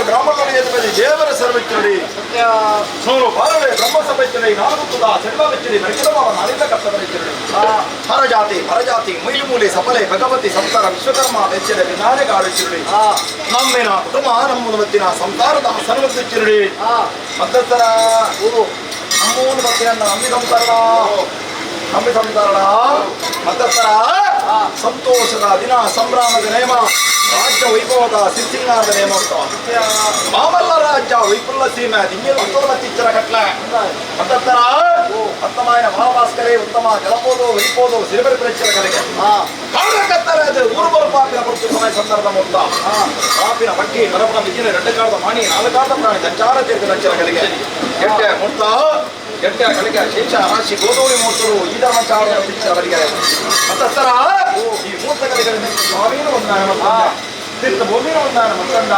ಗ್ರಾಮದಲ್ಲಿ ದೇವರ ಸರ್ವಿಚ್ಚಡಿ ನೂರು ಬಾರಳೆ ಬ್ರಹ್ಮ ಸಭೆಚ್ಚಡಿ ನಾಲ್ಕು ಸೆಲ್ವ ಬೆಚ್ಚಡಿ ಮೆರಕಿದವ ನಾಳಿಂದ ಕರ್ತವರಿಚ್ಚಡಿ ಹರಜಾತಿ ಪರಜಾತಿ ಮೈಲುಮೂಲೆ ಸಫಲೆ ಭಗವತಿ ಸಂಸಾರ ವಿಶ್ವಕರ್ಮ ಬೆಚ್ಚಡೆ ವಿನಾಡೆ ಗಾಡಿച്ചിರಡಿ ನಮ್ಮಿನ ಕುಟುಂಬ ನಮ್ಮದು ಮತ್ತಿನ ಸಂಸಾರದ ಸರ್ವತ್ತಿರಡಿ ಮಧ್ಯಸ್ಥರ ನಮ್ಮೂನು ಮತ್ತಿನ ನಂಬಿ ಸಂಸಾರ ನಂಬಿ ಸಂಸಾರಣ ಮಧ್ಯಸ್ಥರ ಸಂತೋಷದ ದಿನ ಸಂಭ್ರಮದ ನೇಮ ರಾಜ್ಯ ವೈಭವದ ಸಿರಿಸಿಂಗಾರದ ನೇಮ ಮಾಮಲ್ಲ ರಾಜ್ಯ ವೈಪುಲ್ಲ ಸೀಮೆ ದಿಂಗಿಲ ಅಂತೋಲತ್ತಿಚ್ಚರ ಕಟ್ಲೆ ಮಧ್ಯಸ್ಥರ ಉತ್ತಮಾಯನ ಮಹಾಭಾಸ್ಕರೇ ಉತ್ತಮ ಜಲಪೋದು ವೈಪೋದು ಸಿರಿಬರಿ ಪ್ರಚರ ಕಲೆಗೆ ಕಾರಣಕತ್ತಾರೆ ಅದು ಊರು ಬರುಪಾಪಿನ ಪುರ್ತು ಸಮಯ ಸಂದರ್ಭ ಮೊತ್ತ ಪಾಪಿನ ಪಟ್ಟಿ ಮರಪನ ಬಿಜಿನ ಎರಡು ಕಾಲದ ಮಾಣಿ ನಾಲ್ಕು ಕಾಲದ ಪ್ರಾಣಿ ಸಂಚಾರ ತೀರ್ಥ ಲಕ್ಷಣ ಕಲೆಗೆ ಎಟ್ಟೆ ಮುರ್ತ ಎಟ್ಟೆ ಕಲಿಕೆ ಶೇಷ ರಾಶಿ ಗೋಧೂಳಿ ಮೂರ್ತರು ಈ ಧರ್ಮಚಾರ ಅವರಿಗೆ ಮತ್ತಸ್ಥರ ಈ ಮೂರ್ತ ಕಲೆಗಳಿಂದ ಸ್ವಾಮಿನೂ ಒಂದಾನ ತೀರ್ಥ ಭೂಮಿನೂ ಒಂದಾನ ಮತ್ತಂದ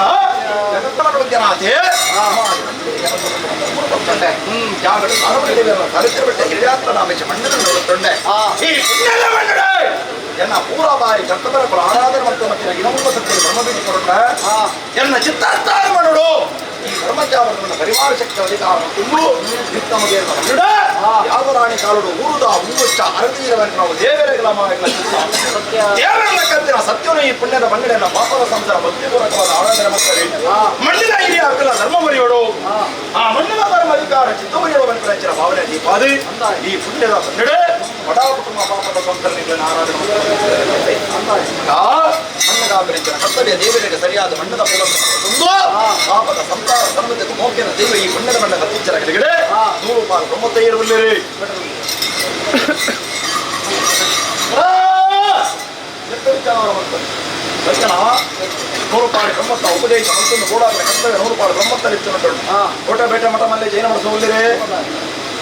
ಜಗತ್ತನ ಎನ್ನ ಪೂರ ಬಾರಿ ಕರ್ತವ್ಯ ಆರಾಧನೆ ಮತ್ತು ಮತ್ತೆ ಇನಮೂಲ ಸತ್ಯ ಬ್ರಹ್ಮಬೀಜ ಕೊರಟ ಎನ್ನ ಚಿತ್ತಾರ್ಥ ಮಾಡೋಡು ಈ ಬ್ರಹ್ಮಚಾರವನ್ನು ಪರಿವಾರ ಶಕ್ತಿ ಅಧಿಕಾರ ತುಂಬು ನಿತ್ತಮಗೆ ಯಾವ ರಾಣಿ ಕಾಲುಡು ಊರುದ ಹೂವಚ್ಚ ಅರತೀರವನ್ನು ನಾವು ದೇವರೆಗಳ ಮಾಯಗಳ ಚಿತ್ತ ದೇವರ ಕತ್ತಿನ ಸತ್ಯನು ಈ ಪುಣ್ಯದ ಮಣ್ಣಿನ ಪಾಪದ ಸಂಸಾರ ಭಕ್ತಿಪೂರ್ವಕವಾದ ಆರಾಧನೆ ಮಾಡ್ತಾರೆ ಮಣ್ಣಿನ ಹಿರಿಯ ಅಕ್ಕಲ ಧರ್ಮ ಮರೆಯೋಡು ಆ ಮಣ್ಣಿನ ಧರ್ಮ ಅಧಿಕಾರ ಚಿತ್ತಮರಿಯೋಡು ಬಂದ ಭಾವನೆ ದೀಪಾದಿ ಈ ಪುಣ್ಯದ ಮಣ್ಣಡೆ ಬಡ ಕುಟುಂಬ ಪಾಪದ ಸಂಸಾರ ಆರಾಧನೆ ಮಾಡ್ತಾರೆ ಮಣ್ಣದ ಕರ್ತವ್ಯ ದೇವರಿಗೆ ಸರಿಯಾದ ಮಣ್ಣದ ಒಂದು ಪಾಪದ ಸಂಸಾರ ಧರ್ಮದ ಮೋಕ್ಷದ ದೈವ ಈ ಪುಣ್ಯದ ಮಣ್ಣ ಕತ್ತಿಚ್ಚರ ಕಡೆಗಡೆ 100 ಪಾಲು 95 ಬಲ್ಲಿರಿ ನೂರು ಪಾಲು ಬ್ರಹ್ಮತ್ತ ಉಪದೇಶ ಮತ್ತೊಂದು ಗೋಡಾಗಲ ಕರ್ತವ್ಯ 100 ಪಾಲು ಬ್ರಹ್ಮತ್ತಲಿತ್ತು ಕೋಟ ಬೇಟ ಮಠ ಮಲ್ಲೆ ಜೈನ ಮಠ ಸೋಲ್ಲಿರಿ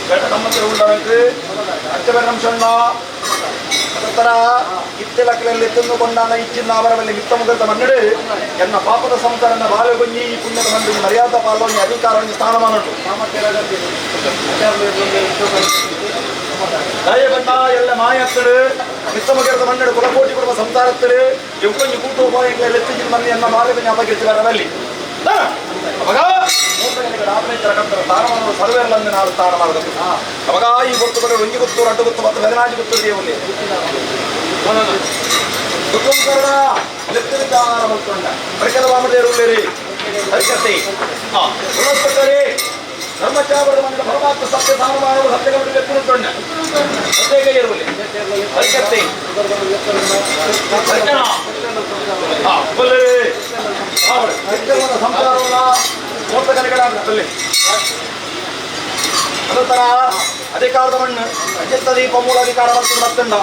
ಬೇಟ ನಮ್ಮತ್ತಿರ ಉಳ್ಳವಂತೆ ಅಚ್ಚ ನಂಶಣ್ಣ ಅದರ ಇತ್ತೆಲಕಲಲ್ಲಿ ತಿಂದುಕೊಂಡಾನ ಇಚ್ಚಿನ ಅವರವಲ್ಲಿ ಮಿತ್ತ ಮುಗದ ಮನ್ನಡೆ ಎನ್ನ ಪಾಪದ ಸಂಸಾರನ ಬಾಲಗೊಂಜಿ ಈ ಪುಣ್ಯದ ಮಂದಿಗೆ ಮರ್ಯಾದ ಪಾಲೋನಿ ಅಧಿಕಾರವನ್ನು ಸ್ಥಾನಮಾನ ಉಂಟು ದಯ ಬಂದ ಎಲ್ಲ ಮಾಯತ್ತಡು ಮಿತ್ತ ಮುಗಿರದ ಮನ್ನಡೆ ಕುಲಕೋಟಿ ಕುಟುಂಬ ಸಂಸಾರತ್ತಡು ಎಂಕೊಂಜಿ ಕೂಟೋಪಾಯಗಳಲ್ಲಿ ಎತ್ತಿನ ಮನೆ ಎನ್ನ ಬಾಲಗೊಂಜಿ ಅಪಕೀರ್ತಿವರವಲ್ಲಿ ಅವಾಗ ಸರ್ವೇರ್ಲಂದು ನಾಡು ಸ್ಥಾನ ಮಾಡಬೇಕು ಅವಾಗ ಈ ಗೊತ್ತುಗಳು ಒಂಜಿ ಗೊತ್ತು ರಡ್ಡು ಗೊತ್ತು ಮತ್ತು ಬೆದನಾಜಿ ಗೊತ್ತು ದೇವಲ್ಲಿ ಧರ್ಮಚಾವರದ ಮಂಡ ಪರಮಾತ್ಮ ಸತ್ಯ ಸ್ಥಾನಮಾನವು ಸತ್ಯಗಳು ಎತ್ತುಕೊಂಡ ಸತ್ಯಗೆ ಇರುವಲ್ಲಿ ಹರಿಕತ್ತೆ ಸಂಸಾರವಲ್ಲ ಮೂರ್ತಕಲೆಗಳಾಗಲಿ ಅದರ ಅಧಿಕಾರದ ಮಣ್ಣು ಅಜಿತ ದೀಪ ಮೂಲ ಅಧಿಕಾರ ಬರ್ತದೆ ಮತ್ತಂಡ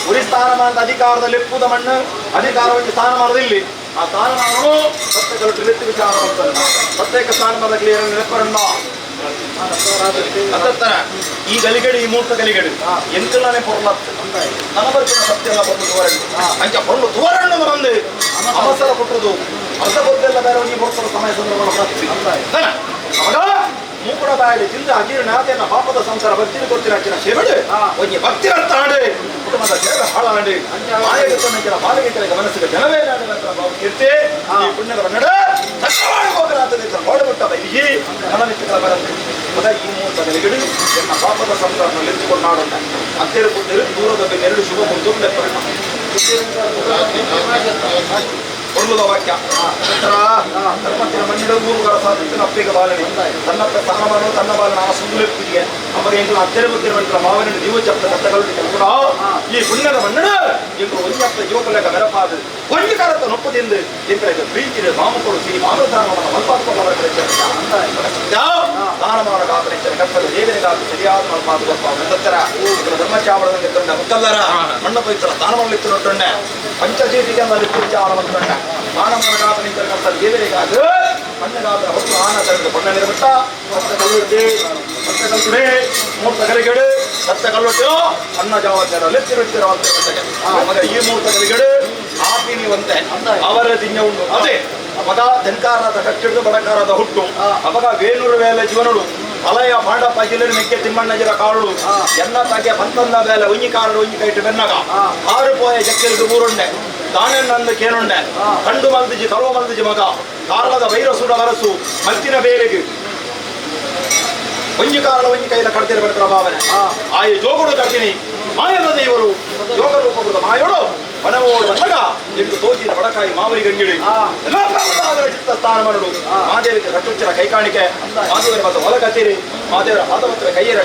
ಉರಿ ಸ್ಥಾನಮಾನದ ಅಧಿಕಾರದ ಲೆಪ್ಪುದ ಮಣ್ಣು ಅಧಿಕಾರವಾಗಿ ಸ್ಥಾನಮಾನದ ಇಲ್ಲಿ ಆ ಸ್ಥಾನಮಾನವು ಸತ್ಯಗಳು ತಿಳಿತು ವಿಚಾರ ಬರ್ತದೆ ಪ್ರತ್ಯೇಕ ಸ್ಥಾನಮಾನದ ಕ್ಲಿಯರ್ ನೆನಪರಣ್ಣ ಅದರ ಈ ಗಲಿಗಡಿ ಈ ಮೂರ್ತ ಗಲಿಗಡಿ ಎಂತಲಾನೆ ಪೊರ್ಲತ್ತು ನನ್ನ ಬರ್ತಿನ ಸತ್ಯ ಬಂದು ತುವರಣ್ಣು ಅಂಚ ಪೊರ್ಲು ತುವರಣ್ಣು ಬಂದು ಅವಸರ ಕೊಟ್ಟುದು ಅರ್ಧ ಗೊತ್ತೆಲ್ಲ ಬೇರೆ ಹೋಗಿ ಬರ್ತಾರೆ ಸಮಯ ಸಂದರ್ಭ ಅವಾಗ ಮೂಕುಡ ಬಾಯಲ್ಲಿ ತಿಂದ ಅಜೀರ್ಣ ಆತನ ಪಾಪದ ಸಂಸಾರ ಭಕ್ತಿನ ಕೊಡ್ತೀರ ಅಚ್ಚಿನ ಸೇವೆಡು ಒಂಜಿ ಭಕ್ತಿ ಅರ್ಥ ಆಡಿ ಕುಟುಂಬದ ಸೇವೆ ಹಾಳಾಡಿ ಮಾಯಗತನ ಬಾಲಗೀತನ ಮನಸ್ಸಿಗೆ ಜನವೇ ನಾಡಿನ ಕೀರ್ತಿ ಈ ಪುಣ್ಯದ ಕನ್ನಡ ತಕ್ಕವಾಡಿ ಹೋಗಲಾತದೆ ಓಡಬಿಟ್ಟ ಬೈಯಿ ಕಣಮಿತ್ತಗಳ ಬರುತ್ತೆ ಮಗ ಈ ಮೂರ್ತ ನೆಲೆಗಡಿ ಎನ್ನ ಪಾಪದ ಸಂಸಾರನಲ್ಲಿ ಎತ್ತಿಕೊಂಡಾಡೋಣ ಹತ್ತಿರ ಕುಂದಿರು ದೂರದ ಬೆಲೆ ಎರಡು ಶುಭ ಮುಂದು ಒಳ್ಳುದ ವಾಕ್ಯ ಧರ್ಮತ್ತಿನ ಮಣ್ಣಿಡ ಊರುಗಳ ಸಾಧಿಸಿನ ಅಪ್ಪಿಗೆ ಬಾಲನೆ ತನ್ನಪ್ಪ ಸ್ಥಾನಮಾನ ತನ್ನ ಬಾಲನ ಆ ಸುಂದುಲೆಪ್ಪಿಗೆ ಅವರ ಎಂಟು ಹತ್ತಿರ ಬುದ್ಧಿರುವಂತಹ ಮಾವನ ಜೀವ ಚಪ್ಪ ಸತ್ತಗಳು ಕೂಡ ಈ ಪುಣ್ಯದ ಮಣ್ಣಿಡ ಎಂದು ಒಂಜಪ್ಪ ಜೀವಕಲೆಗ ಮೆರಪಾದ ಒಂದು ಕಾಲತ್ತ ನೊಪ್ಪದಿಂದ ಎಂತ ಪ್ರೀತಿಯ ಮಾಮುಕೊಡು ಶ್ರೀ ಮಾನವಧಾರವನ್ನು ಮಲ್ಪಾತ್ಕೊಳ್ಳವರ ಸ್ಥಾನಮಾನ ಗಾತ್ರ ಕರ್ತವ್ಯ ದೇವರಿಗಾಗಿ ಸರಿಯಾದ ಮಲ್ಪಾದು ಗೊಪ್ಪ ಇದರ ಧರ್ಮಚಾವಳದಲ್ಲಿ ತೊಂಡ ಮುಕ್ಕಲ್ಲರ ಮಣ್ಣ ಪವಿತ್ರ ಸ್ಥಾನಮಾನಲಿತ್ತು ನೊಟ್ಟೊಂಡೆ ಪಂಚಶೀಟಿಗೆ ವಿಚಾರ ಮಂತ್ರಂಡ ಸ್ಥಾನಮಾನ ಗಾತ್ರ ಕರ್ತವ್ಯ ದೇವರಿಗಾಗಿ ಮಣ್ಣಗಾತ್ರ ಹೊತ್ತು ಆನ ತರದ ಬಣ್ಣ ನಿರ್ಬಿಟ್ಟ ಸತ್ತ ಕಲ್ಲುಟ್ಟಿ ಸತ್ತ ಕಲ್ತುಡೆ ಮೂರ್ತ ಕಲಿಗೆಡು ಸತ್ತ ಕಲ್ಲುಟ್ಟು ಅನ್ನ ಜಾವತ್ತರ ಲೆತ್ತಿರುತ್ತಿರುವಂತೆ ಈ ಮೂರ್ತ ಕಲಿಗೆಡು ಆಪಿನಿವಂತೆ ಅವರ ದಿನ ಉಂಟು ಅದೇ ಅವಾಗ ತೆನ್ಕಾರದ ಕಚ್ಚಿಡಿದು ಬಡಕಾರದ ಹುಟ್ಟು ಅವಾಗ ವೇಣೂರು ವೇಲೆ ಜೀವನಡು ಅಲಯ ಪಾಂಡ ಪಜಿಲರು ಮೆಕ್ಕೆ ತಿಮ್ಮಣ್ಣಜಿರ ಕಾಳು ಎನ್ನ ತಾಗೆ ಬಂತಂದ ಬೇಲೆ ಒಂಜಿ ಕಾರಡು ಒಂಜಿ ಕೈಟು ಬೆನ್ನಗ ಆರು ಪೋಯ ಜಕ್ಕೆಲ್ದು ಊರುಂಡೆ ದಾನೆನ್ನಂದು ಕೇನುಂಡೆ ಕಂಡು ಮಲ್ದಿಜಿ ಕರುವ ಮಲ್ದಿಜಿ ಮಗ ಕಾರಳದ ವೈರಸುಡ ವರಸು ಮತ್ತಿನ ಬೇರೆಗೆ ಒಂಜಿ ಕಾರಣ ಒಂಜಿ ಕೈಲ ಕಡ್ತಿರ ಬಡ ಭಾವನೆ ಆಯೆ ಜೋಗುಡು ಕಡ್ತೀನಿ ಮಾಯದ ದೇವರು ಯೋಗ ರೂಪಕೃತ ಮಾಯೋಡು ವನವೋಡು ಬಂದಾಗ ಎಂದು ತೋಜಿದ ಬಡಕಾಯಿ ಮಾವರಿ ಗಂಗಿಡಿ ಎಲ್ಲ ಪ್ರಾಂತದ ಚಿತ್ತ ಸ್ಥಾನ ಮನಡು ಮಾದೇವಿಗೆ ಕಟ್ಟುಚ್ಚರ ಕೈಕಾಣಿಕೆ ಮಾದೇವರ ಮತ್ತು ಹೊಲ ಕತ್ತೀರಿ ಮಾದೇವರ ಪಾದಪತ್ರ ಕೈಯರ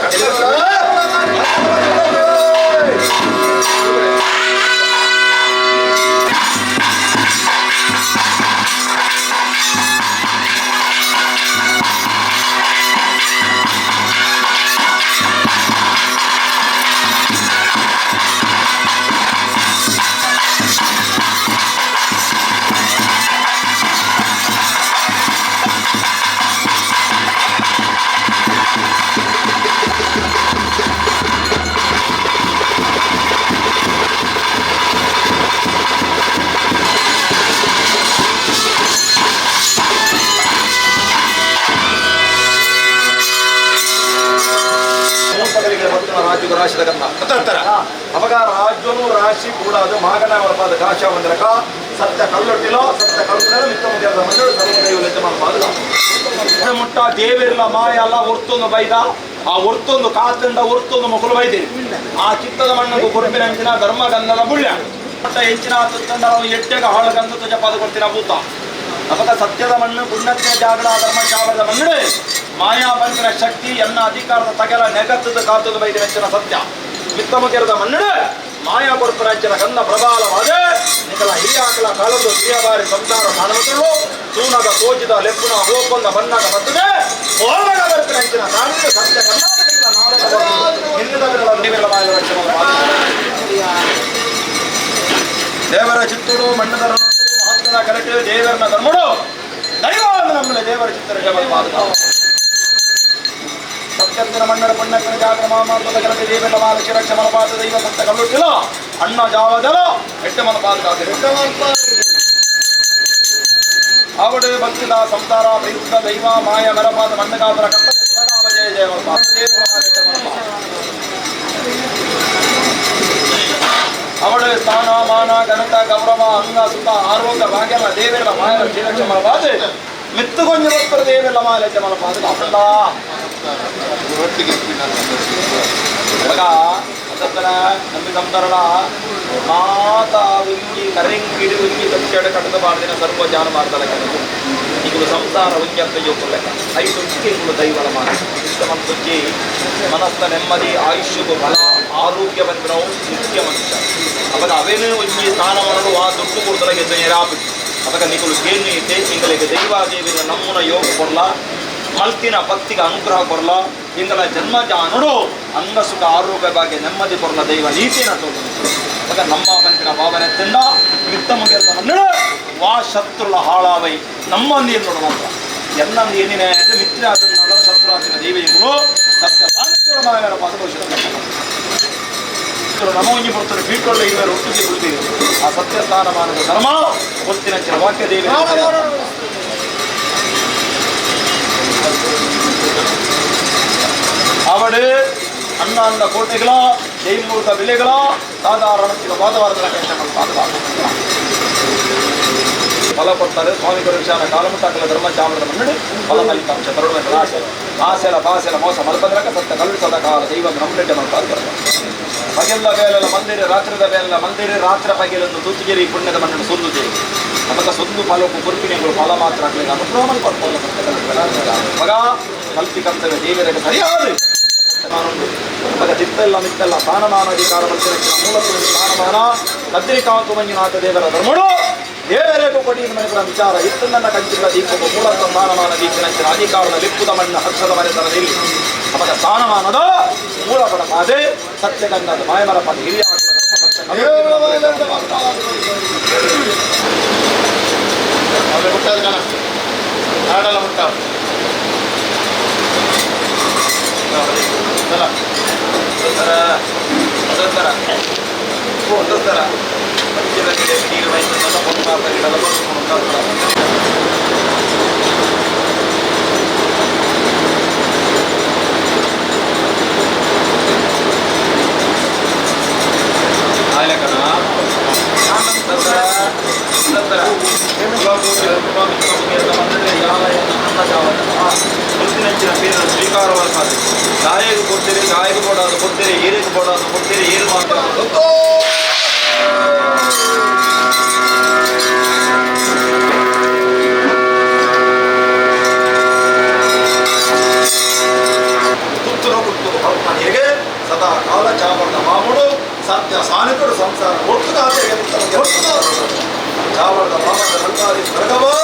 ರಾಶಿದ ಗಂಧ ಗೊತ್ತಾಗ್ತಾರ ಅವಾಗ ರಾಜ್ಯನು ರಾಶಿ ಕೂಡ ಅದು ಮಾಗನ ಒಳಪಾದ ಕಾಶ ಒಂದರಕ ಸತ್ಯ ಕಲ್ಲೊಟ್ಟಿಲೋ ಸತ್ಯ ಕಲ್ಲುಡ ಮಿತ್ತ ಮುಗಿಯಾದ ಮಂಜುಳು ಸರ್ವ ದೈವ ಪಾದಲ ಮುಟ್ಟ ದೇವಿರ್ಲ ಮಾಯ ಅಲ್ಲ ಒರ್ತೊಂದು ಬೈದ ಆ ಒರ್ತೊಂದು ಕಾತಂಡ ಒರ್ತೊಂದು ಮೊಕಲು ಬೈದಿರಿ ಆ ಚಿತ್ತದ ಮಣ್ಣು ಕೊರ್ಪಿನ ಅಂಚಿನ ಧರ್ಮಗಂಧದ ಬುಳ್ಳ ಮುಟ್ಟ ಹೆಚ್ಚಿನ ತುತ್ತಂಡ ಎಟ್ಟೆಗ ಹಾಳಗಂಧ ತುಜಪಾದ ಕೊಡ್ತೀನ ಭೂತ ಅವಾಗ ಸತ್ಯದ ಮಣ್ಣು ಪುಣ್ಯತ್ತಿನ ಜಾಗಡ ಧರ್ಮ ಚಾವರದ ಮಣ್ಣು ಮಾಯಾ ಬಂದಿನ ಶಕ್ತಿ ಎನ್ನ ಅಧಿಕಾರದ ತಗಲ ನೆಗತ್ತದ ಕಾತದ ಬೈದಿನ ಅಂಚಿನ ಸತ್ಯ ಮಿತ್ತಮುಖರದ ಮಣ್ಣು ಮಾಯಾ ಕೊರ್ಪರ ಅಂಚಿನ ಗಂಧ ಪ್ರಬಲವಾದ ನಿಕಲ ಹಿರಿಯಾಕಲ ಕಾಲದ್ದು ಹಿರಿಯಬಾರಿ ಸಂಸಾರ ಮಾನವತರು ತೂನಗ ತೋಜಿದ ಲೆಪ್ಪುನ ಹೋಕೊಂದ ಬಣ್ಣಗ ಬರ್ತದೆ ಹೋಲಗ ಬರ್ಪಿನ ಅಂಚಿನ ಕಾನೂನು ಸತ್ಯ ದೇವರ ಚಿತ್ತುಡು ಮಣ್ಣದ ಮಹತ್ವದ ಕರೆಕ್ಟ್ ದೇವರನ್ನ ಧರ್ಮಡು ದೈವ ನಮ್ಮನೆ ದೇವರ ಚಿತ್ತರ ಸತ್ಯಂತಿನ ಮಣ್ಣರ ಪುಣ್ಯಕ್ಕನ ಜಾಗರ ಮಾಮಾಂತದ ಕರಟೆ ದೇವರ ಮಾಲ ಶಿರಕ್ಷ ಮಲಪಾದ ದೈವ ಸತ್ಯ ಕಲ್ಲುಟ್ಟಿಲ ಅಣ್ಣ ಜಾವದಲ ಎಟ್ಟೆ ಮಲಪಾದ ಆವಡು ಭಕ್ತಿದ ಸಂಸಾರ ಪ್ರಯುಕ್ತ ದೈವ ಮಾಯ ಮರಪಾದ ಮಣ್ಣಗಾಪರ ಕರ್ತನೆ ಸುಧನಾಮ ಜಯ ಜಯ ಮಲಪಾದ ಅವಳು ಸ್ಥಾನ ಮಾನ ಘನತ ಗೌರವ ಅಂಗ ಸುಖ ಆರೋಗ್ಯ ಭಾಗ್ಯಲ ದೇವೆಲ್ಲ ಮಾಯರ ಶ್ರೀರಕ್ಷ ಮಲಪಾದ ಮಿತ್ತು ಕೊಂಜ ಭಕ್ತರ ದೇವೆಲ್ಲ ಮಾಯ ಮಲಪಾದ ಕಾಪಲ್ಲ ಮಗ ಅದರ ನಂಬಿ ಸಂತರಣ ಮಾತಾ ಉಂಗಿ ಕರೆಂಗಿಡಿ ಉಂಗಿ ತಕ್ಷಣ ಕಟ್ಟದ ಬಾರ್ದಿನ ಸರ್ವ ಜಾನುವಾರದಲ್ಲ ಕೆಲವು ಈಗಲೂ ಸಂಸಾರ ಉಂಗಿ ಅಂತ ಯೋಕುಲೆಕ್ಕ ಐದು ಇಂಗುಳು ದೈವಳ ಮಾನ ಇಷ್ಟ ಮನಸ್ಸ ನೆಮ್ಮದಿ ಆಯುಷ್ಯಗೂ ಬಲ ಆರೋಗ್ಯ ಬಂದಿನವು ಮುಖ್ಯ ಮನುಷ್ಯ ಅವಾಗ ಅವೇನೇ ಒಂಜಿ ಸ್ಥಾನಮಾನಲು ಆ ದುಡ್ಡು ಕೊಡ್ತಲಗೆ ನೆರಾಪಿ ಅವಾಗ ನಿಕುಲು ಕೇನು ಐತೆ ಇಂಗಳಿಗೆ ದೈವಾದೇವಿನ ನಮ್ಮನ ಯೋಗ ಕೊರ್ಲ ಮಲ್ತಿನ ಭಕ್ತಿಗೆ ಅನುಗ್ರಹ ಕೊರ್ಲ ಇಂಗಳ ಜನ್ಮ ಜಾನುಡು ಅಂಗ ಸುಖ ಆರೋಗ್ಯ ಬಗ್ಗೆ ನೆಮ್ಮದಿ ಕೊರ್ಲ ದೈವ ನೀತಿನ ತೋಟು ಅವಾಗ ನಮ್ಮ ಮನಸ್ಸಿನ ಭಾವನೆ ತಿಂದ ಮಿತ್ತ ಮುಗಿದ ವಾ ಶತ್ರುಳ ಹಾಳಾವೈ ನಮ್ಮ ನೀರು ನೋಡ ಮಾತ್ರ ಎಲ್ಲ ಏನಿನ ಮಿತ್ರ ಶತ್ರು ಆತಿನ ದೈವ ಸತ್ಯ ಸಾಹಿತ್ಯದ ಮಾಯರ ಪದಭೂಷಣ ನಮ ಒಂಜಿ ಪುರ್ತರು ಬೀಟೊಳ್ಳ ಇವರು ಒಟ್ಟಿಗೆ ಕೊಡ್ತೀವಿ ಆ ಸತ್ಯ ಸ್ಥಾನಮಾನದ ಧರ್ಮ ಗೊತ್ತಿನ ವಾಕ್ಯ ದೇವಿ ಅವಡು ಅಣ್ಣ ಅಂದ ಕೋಟೆಗಳ ಜೈಮೂರ್ತ ಬೆಲೆಗಳ ಸಾಧಾರಣ ವಾದವಾರದ ಫಲ ಕೊಡ್ತಾರೆ ಸ್ವಾಮಿ ಗುರುವಿಷಾನ ಕಾಲಮುಟ್ಟಾಕಲ ಧರ್ಮ ಚಾಮರದ ಮನ್ನಡಿ ಫಲ ಫಲಿತಾಂಶ ತರುಣ ಆಸೆ ಆಸೆಲ ಬಾಸೆಲ ಮೋಸ ಮಲ್ಪದ್ರಕ ಸತ್ತ ಕಲ್ಲು ಸದ ಕಾಲ ದೈವ ಬ್ರಹ್ಮರೆಡ್ಡ ಮಲ್ಪಾದ ಪಗೆಲ್ಲ ಬೇಲೆಲ್ಲ ಮಂದಿರ ರಾತ್ರಿದ ಬೇಲೆಲ್ಲ ಮಂದಿರ ರಾತ್ರಿ ಪಗೆಲೊಂದು ತೂತುಗೆರಿ ಪುಣ್ಯದ ಮಣ್ಣನ್ನು ಸೊಂದುತ್ತೇವೆ ನಮಗ ಸೊಂದು ಫಲಕ್ಕೂ ಕೊರ್ಪಿನೆಗಳು ಫಲ ಮಾತ್ರ ಆಗಲಿ ಅನುಗ್ರಹ ಕೊಡ್ತಾರೆ ಮಗ ಕಲ್ಪಿ ಕರ್ತವ್ಯ ದೇವರಿಗೆ ಸರಿಯಾದ ಮಗ ಚಿತ್ತೆಲ್ಲ ಮಿತ್ತೆಲ್ಲ ಸ್ಥಾನಮಾನ ಅಧಿಕಾರ ಮೂಲ ಸ್ಥಾನಮಾನ ಕದ್ರಿಕಾಂತು ಮಂಜುನಾಥ ದೇವರ ಧರ್ಮಡು ದೇವರೇಗು ಕೊಡಿ ಮನೆಗಳ ವಿಚಾರ ಇತ್ತು ನನ್ನ ಕಂಚಿನ ದೀಪವು ಮೂಲ ಸ್ಥಾನಮಾನ ದೀಪಿನ ಅಧಿಕಾರದ ಲಿಪ್ಪುದ ಮಣ್ಣ ಹರ್ಷದ ಮನೆತನದಲ್ಲಿ ಅವಾಗ ಸ್ಥಾನಮಾನದ ಮೂಲ ಪಡ ಪಾದೆ ಸತ್ಯಗಂಧದ ಮಾಯಮರ ಪದ ಹಿರಿಯ ಆಡಲ್ಲ ಮುಟ್ಟ ಒಂದೊಂದರ ನೀರು ಗಾಯకు ಕೊಡ್ತೀರಿ, ಗಾಯకు ಕೊಡೋದು ಕೊಡ್ತೀರಿ, ಏರಿಗೆ ಕೊಡೋದು ಕೊಡ್ತೀರಿ, ಏರು ಮಾತ್ರ. ತುತ್ತುನ ಕುಟ್ಟು ಹೇಗೆ ಸದಾ ಕಾಲ ಚಾವರ್ಣ ಮಾಮುಡು ಸತ್ಯ ಸಾನಿಕರು ಸಂಸಾರ ಒಟ್ಟು ಚಾವರ್ಣ ಮಾಮದ ನಲ್ಕಾರಿ ಸ್ವರ್ಗವೇ.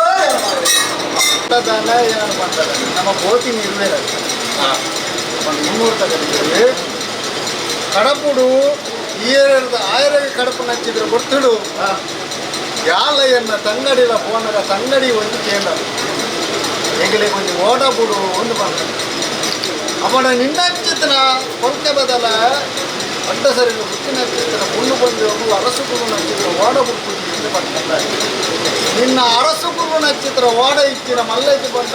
ಏನು ಮಾಡ್ತಾರೆ ನಮ್ಮ ಬೋತಿ ನಿರ್ವೇರ ಒಂದು 300 ತಗದಿದ್ದೀವಿ. ಕಡಪುಡು ಈರದ ಆಯರಗೆ ಕಡಪು ನಚ್ಚಿದ್ರೆ ಗೊತ್ತಿಡು ಯಾಲಯ್ಯನ್ನ ತಂಗಡಿಲ ಫೋನಗ ತಂಗಡಿ ಒಂದು ಕೇಂದ್ರ ಎಂಗಲೆ ಕೊಂಚ ಓಡಬುಡು ಒಂದು ಬಂದ ಅವನ ನಿನ್ನಚ್ಚಿತನ ಕೊರತೆ ಬದಲ ಅಡ್ಡ ಸರಿ ಹುಟ್ಟಿನ ಚಿತ್ರ ಮುಳ್ಳು ಬಂದು ಅರಸು ಗುರು ನಚ್ಚಿದ್ರ ಓಡ ಹುಟ್ಟುದು ಎಂದು ಬಂದ ನಿನ್ನ ಅರಸು ಗುರು ನಚ್ಚಿತ್ರ ಓಡ ಇಚ್ಚಿನ ಮಲ್ಲೈತಿ ಬಂದ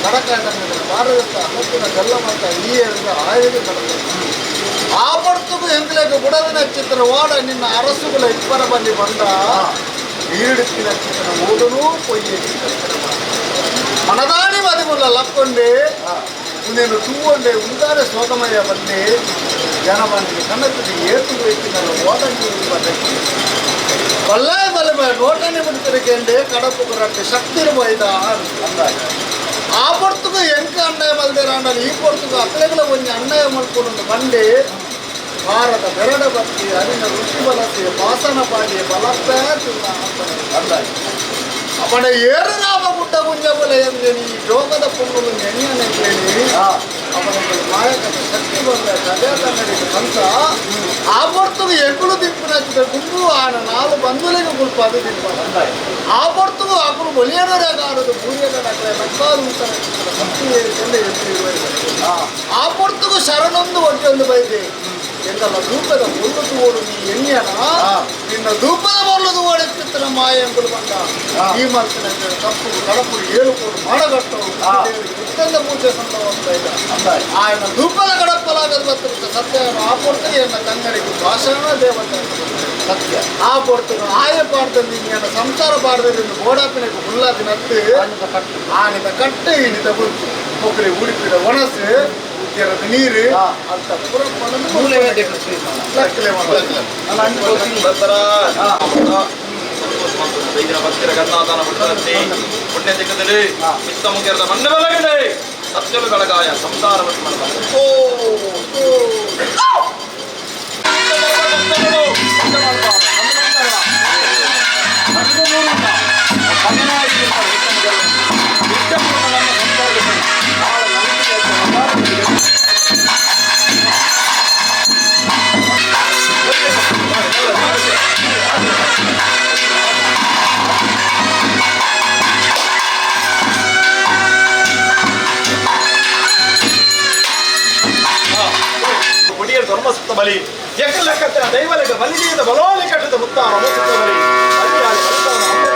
ಕಡಕಾಯ ಭಾರತ ಹತ್ತಿನ ಗಲ್ಲ ಮತ್ತ ಈ ಹೇಳಿದ ಆಯುಧ ಕಡಕ ಆ ಪಡ್ತುಗು ಎಂಗ್ಲೇಗ ಬುಡದ ನಚ್ಚಿತ್ರ ಓಡ ನಿನ್ನ ಅರಸುಗಳ ಇಬ್ಬರ ಬಲ್ಲಿ ಬಂದ ಈಡಿತ್ತಿನ ಚಿತ್ರ ಓಡನೂ ಪೊಯ್ಯಿ ಮನದಾನಿ ಮದಿಮುಲ್ಲ ಲಕ್ಕೊಂಡೆ నేను తూవండే ఉందారే శోకమయ్య ಬಂದೆ ಜನ ಬಂది ಕನ್ನಡದ ಏತು ವ್ಯಕ್ತಿಗಳ ಓಟಂಗಿ ಬಂದಕ್ಕೆ ಬಲ್ಲಾಯ ಬಲಮ ನೋಟನೆ ಬಿಡ್ತಿರಕೆಂಡೆ ಕಡಪು ರಟ್ಟೆ ಶಕ್ತಿರು ಬೈದ ಆ ಪೊರ್ತುಗು ಎಂಕ ಅಣ್ಣಯ ಮಲ್ದೇರಾಂಡಲ್ ಈ ಪೊರ್ತುಗು ಅಕ್ಲೆಗಳ ಒಂಜಿ ಅಣ್ಣಯ ಮಲ್ಕೊಂಡು ಬಂಡೆ ಭಾರತ ಬೆರಡ ಬತ್ತಿ ಅರಿನ ಋಷಿ ಬಲಸಿ ವಾಸನ ಪಾಡಿ ಬಲಪ್ಪೇ ತಿನ್ನ ಅವನ ಏರು ರಾಮ ಗುಡ್ಡ ಗುಂಜಬಲ ಎಂದೇನಿ ಈ ಜೋಗದ ಪೊಂಗುಲು ನೆನೆಯನೆಂದೇನಿ ಅವನ ಮಾಯಕದ ಶಕ್ತಿ ಬಂದ ಕದೇ ತನ್ನಡಿಗೆ ಬಂತ ಆ ಪೊರ್ತುಗು ಎಂಕುಲು ದಿಪ್ಪುನಚ್ಚಿದ ಗುಂಪು ಆನ ನಾಲು ಬಂಧುಲಿಗೆ ಗುಲ್ಪು ಅದು ದಿಪ್ಪ ಆ ಪೊರ್ತುಗು ಅಕುಲು ಒಲಿಯನರಾಗಾರದು ಬೂರಿಯಗಡಕಲೆ ನಕ್ಕಾಲು ಉಂಟನ ಶಕ್ತಿ ಏರಿಕೊಂಡು ಎದ್ದು ಆ ಪೊರ್ತುಗು ಶರಣೊಂದು ಒಟ್ಟೊಂದು ಬೈದೆ ಎಂದಲ್ಲ ಧೂಪದ ಮುಳ್ಳು ತೋಡು ನೀ ಎಣ್ಣಿಯನ ನಿನ್ನ ಧೂಪದ ಮುಳ್ಳು ತೋಡೆತ್ತಿತ್ತನ ಮಾಯ ಎಂಬುದು ಬಂದ ಈ ಮಲ್ತಿನ ಕಪ್ಪು ಕಡಪು 7 ಕೋಟಿ ಮಾಡಗಟ್ಟು ಉತ್ತಂದ ಪೂಜೆ ಸಂದವಂತ ఆయన ಧೂಪದ ಗಡಪ್ಪಲಾಗದ ಬತ್ತ ಸತ್ಯ ಆ ಪೊರ್ತುಗೆ ಎನ್ನ ತಂಗಡಿಗೆ ಭಾಷಣ ದೇವತೆ ಸತ್ಯ ಆ ಪೊರ್ತುಗು ಆಯ ಪಾಡ್ದಲ್ಲಿ ನೀನು ಸಂಸಾರ ಪಾಡ್ದಲ್ಲಿ ಗೋಡಾಪಿನಕ್ಕೆ ಹುಲ್ಲಾದಿ ನತ್ತು ಆನಿದ ಕಟ್ಟು ಇನಿದ ಗುರುತು ಒಬ್ಬರಿ ಉಡುಪಿದ ಒಣಸು ನೀರು ಅಂತ ಪೂರ ಪುಣ್ಯ ದಿಕ್ಕದಲ್ಲಿ ಮಿತ್ತ ಮುಗಿರದ ಮಣ್ಣು ಬಲಗಡೆ ಸತ್ಯಲು ಬೆಳಗಾಯ ಸಂಸಾರವನ್ನು ಮಾಡಬಾರದು. ಧರ್ಮಸುತ್ತ ಬಲಿ ಎಕ್ಕಲೆಕ್ಕತ್ತಿನ ದೈವಲೆಕ್ಕ ಬಲಿಜೀದ ಬಲೋಲಿ ಕಟ್ಟಿದ ಮುತ್ತ ರಮಸುತ್ತ ಬಲಿ.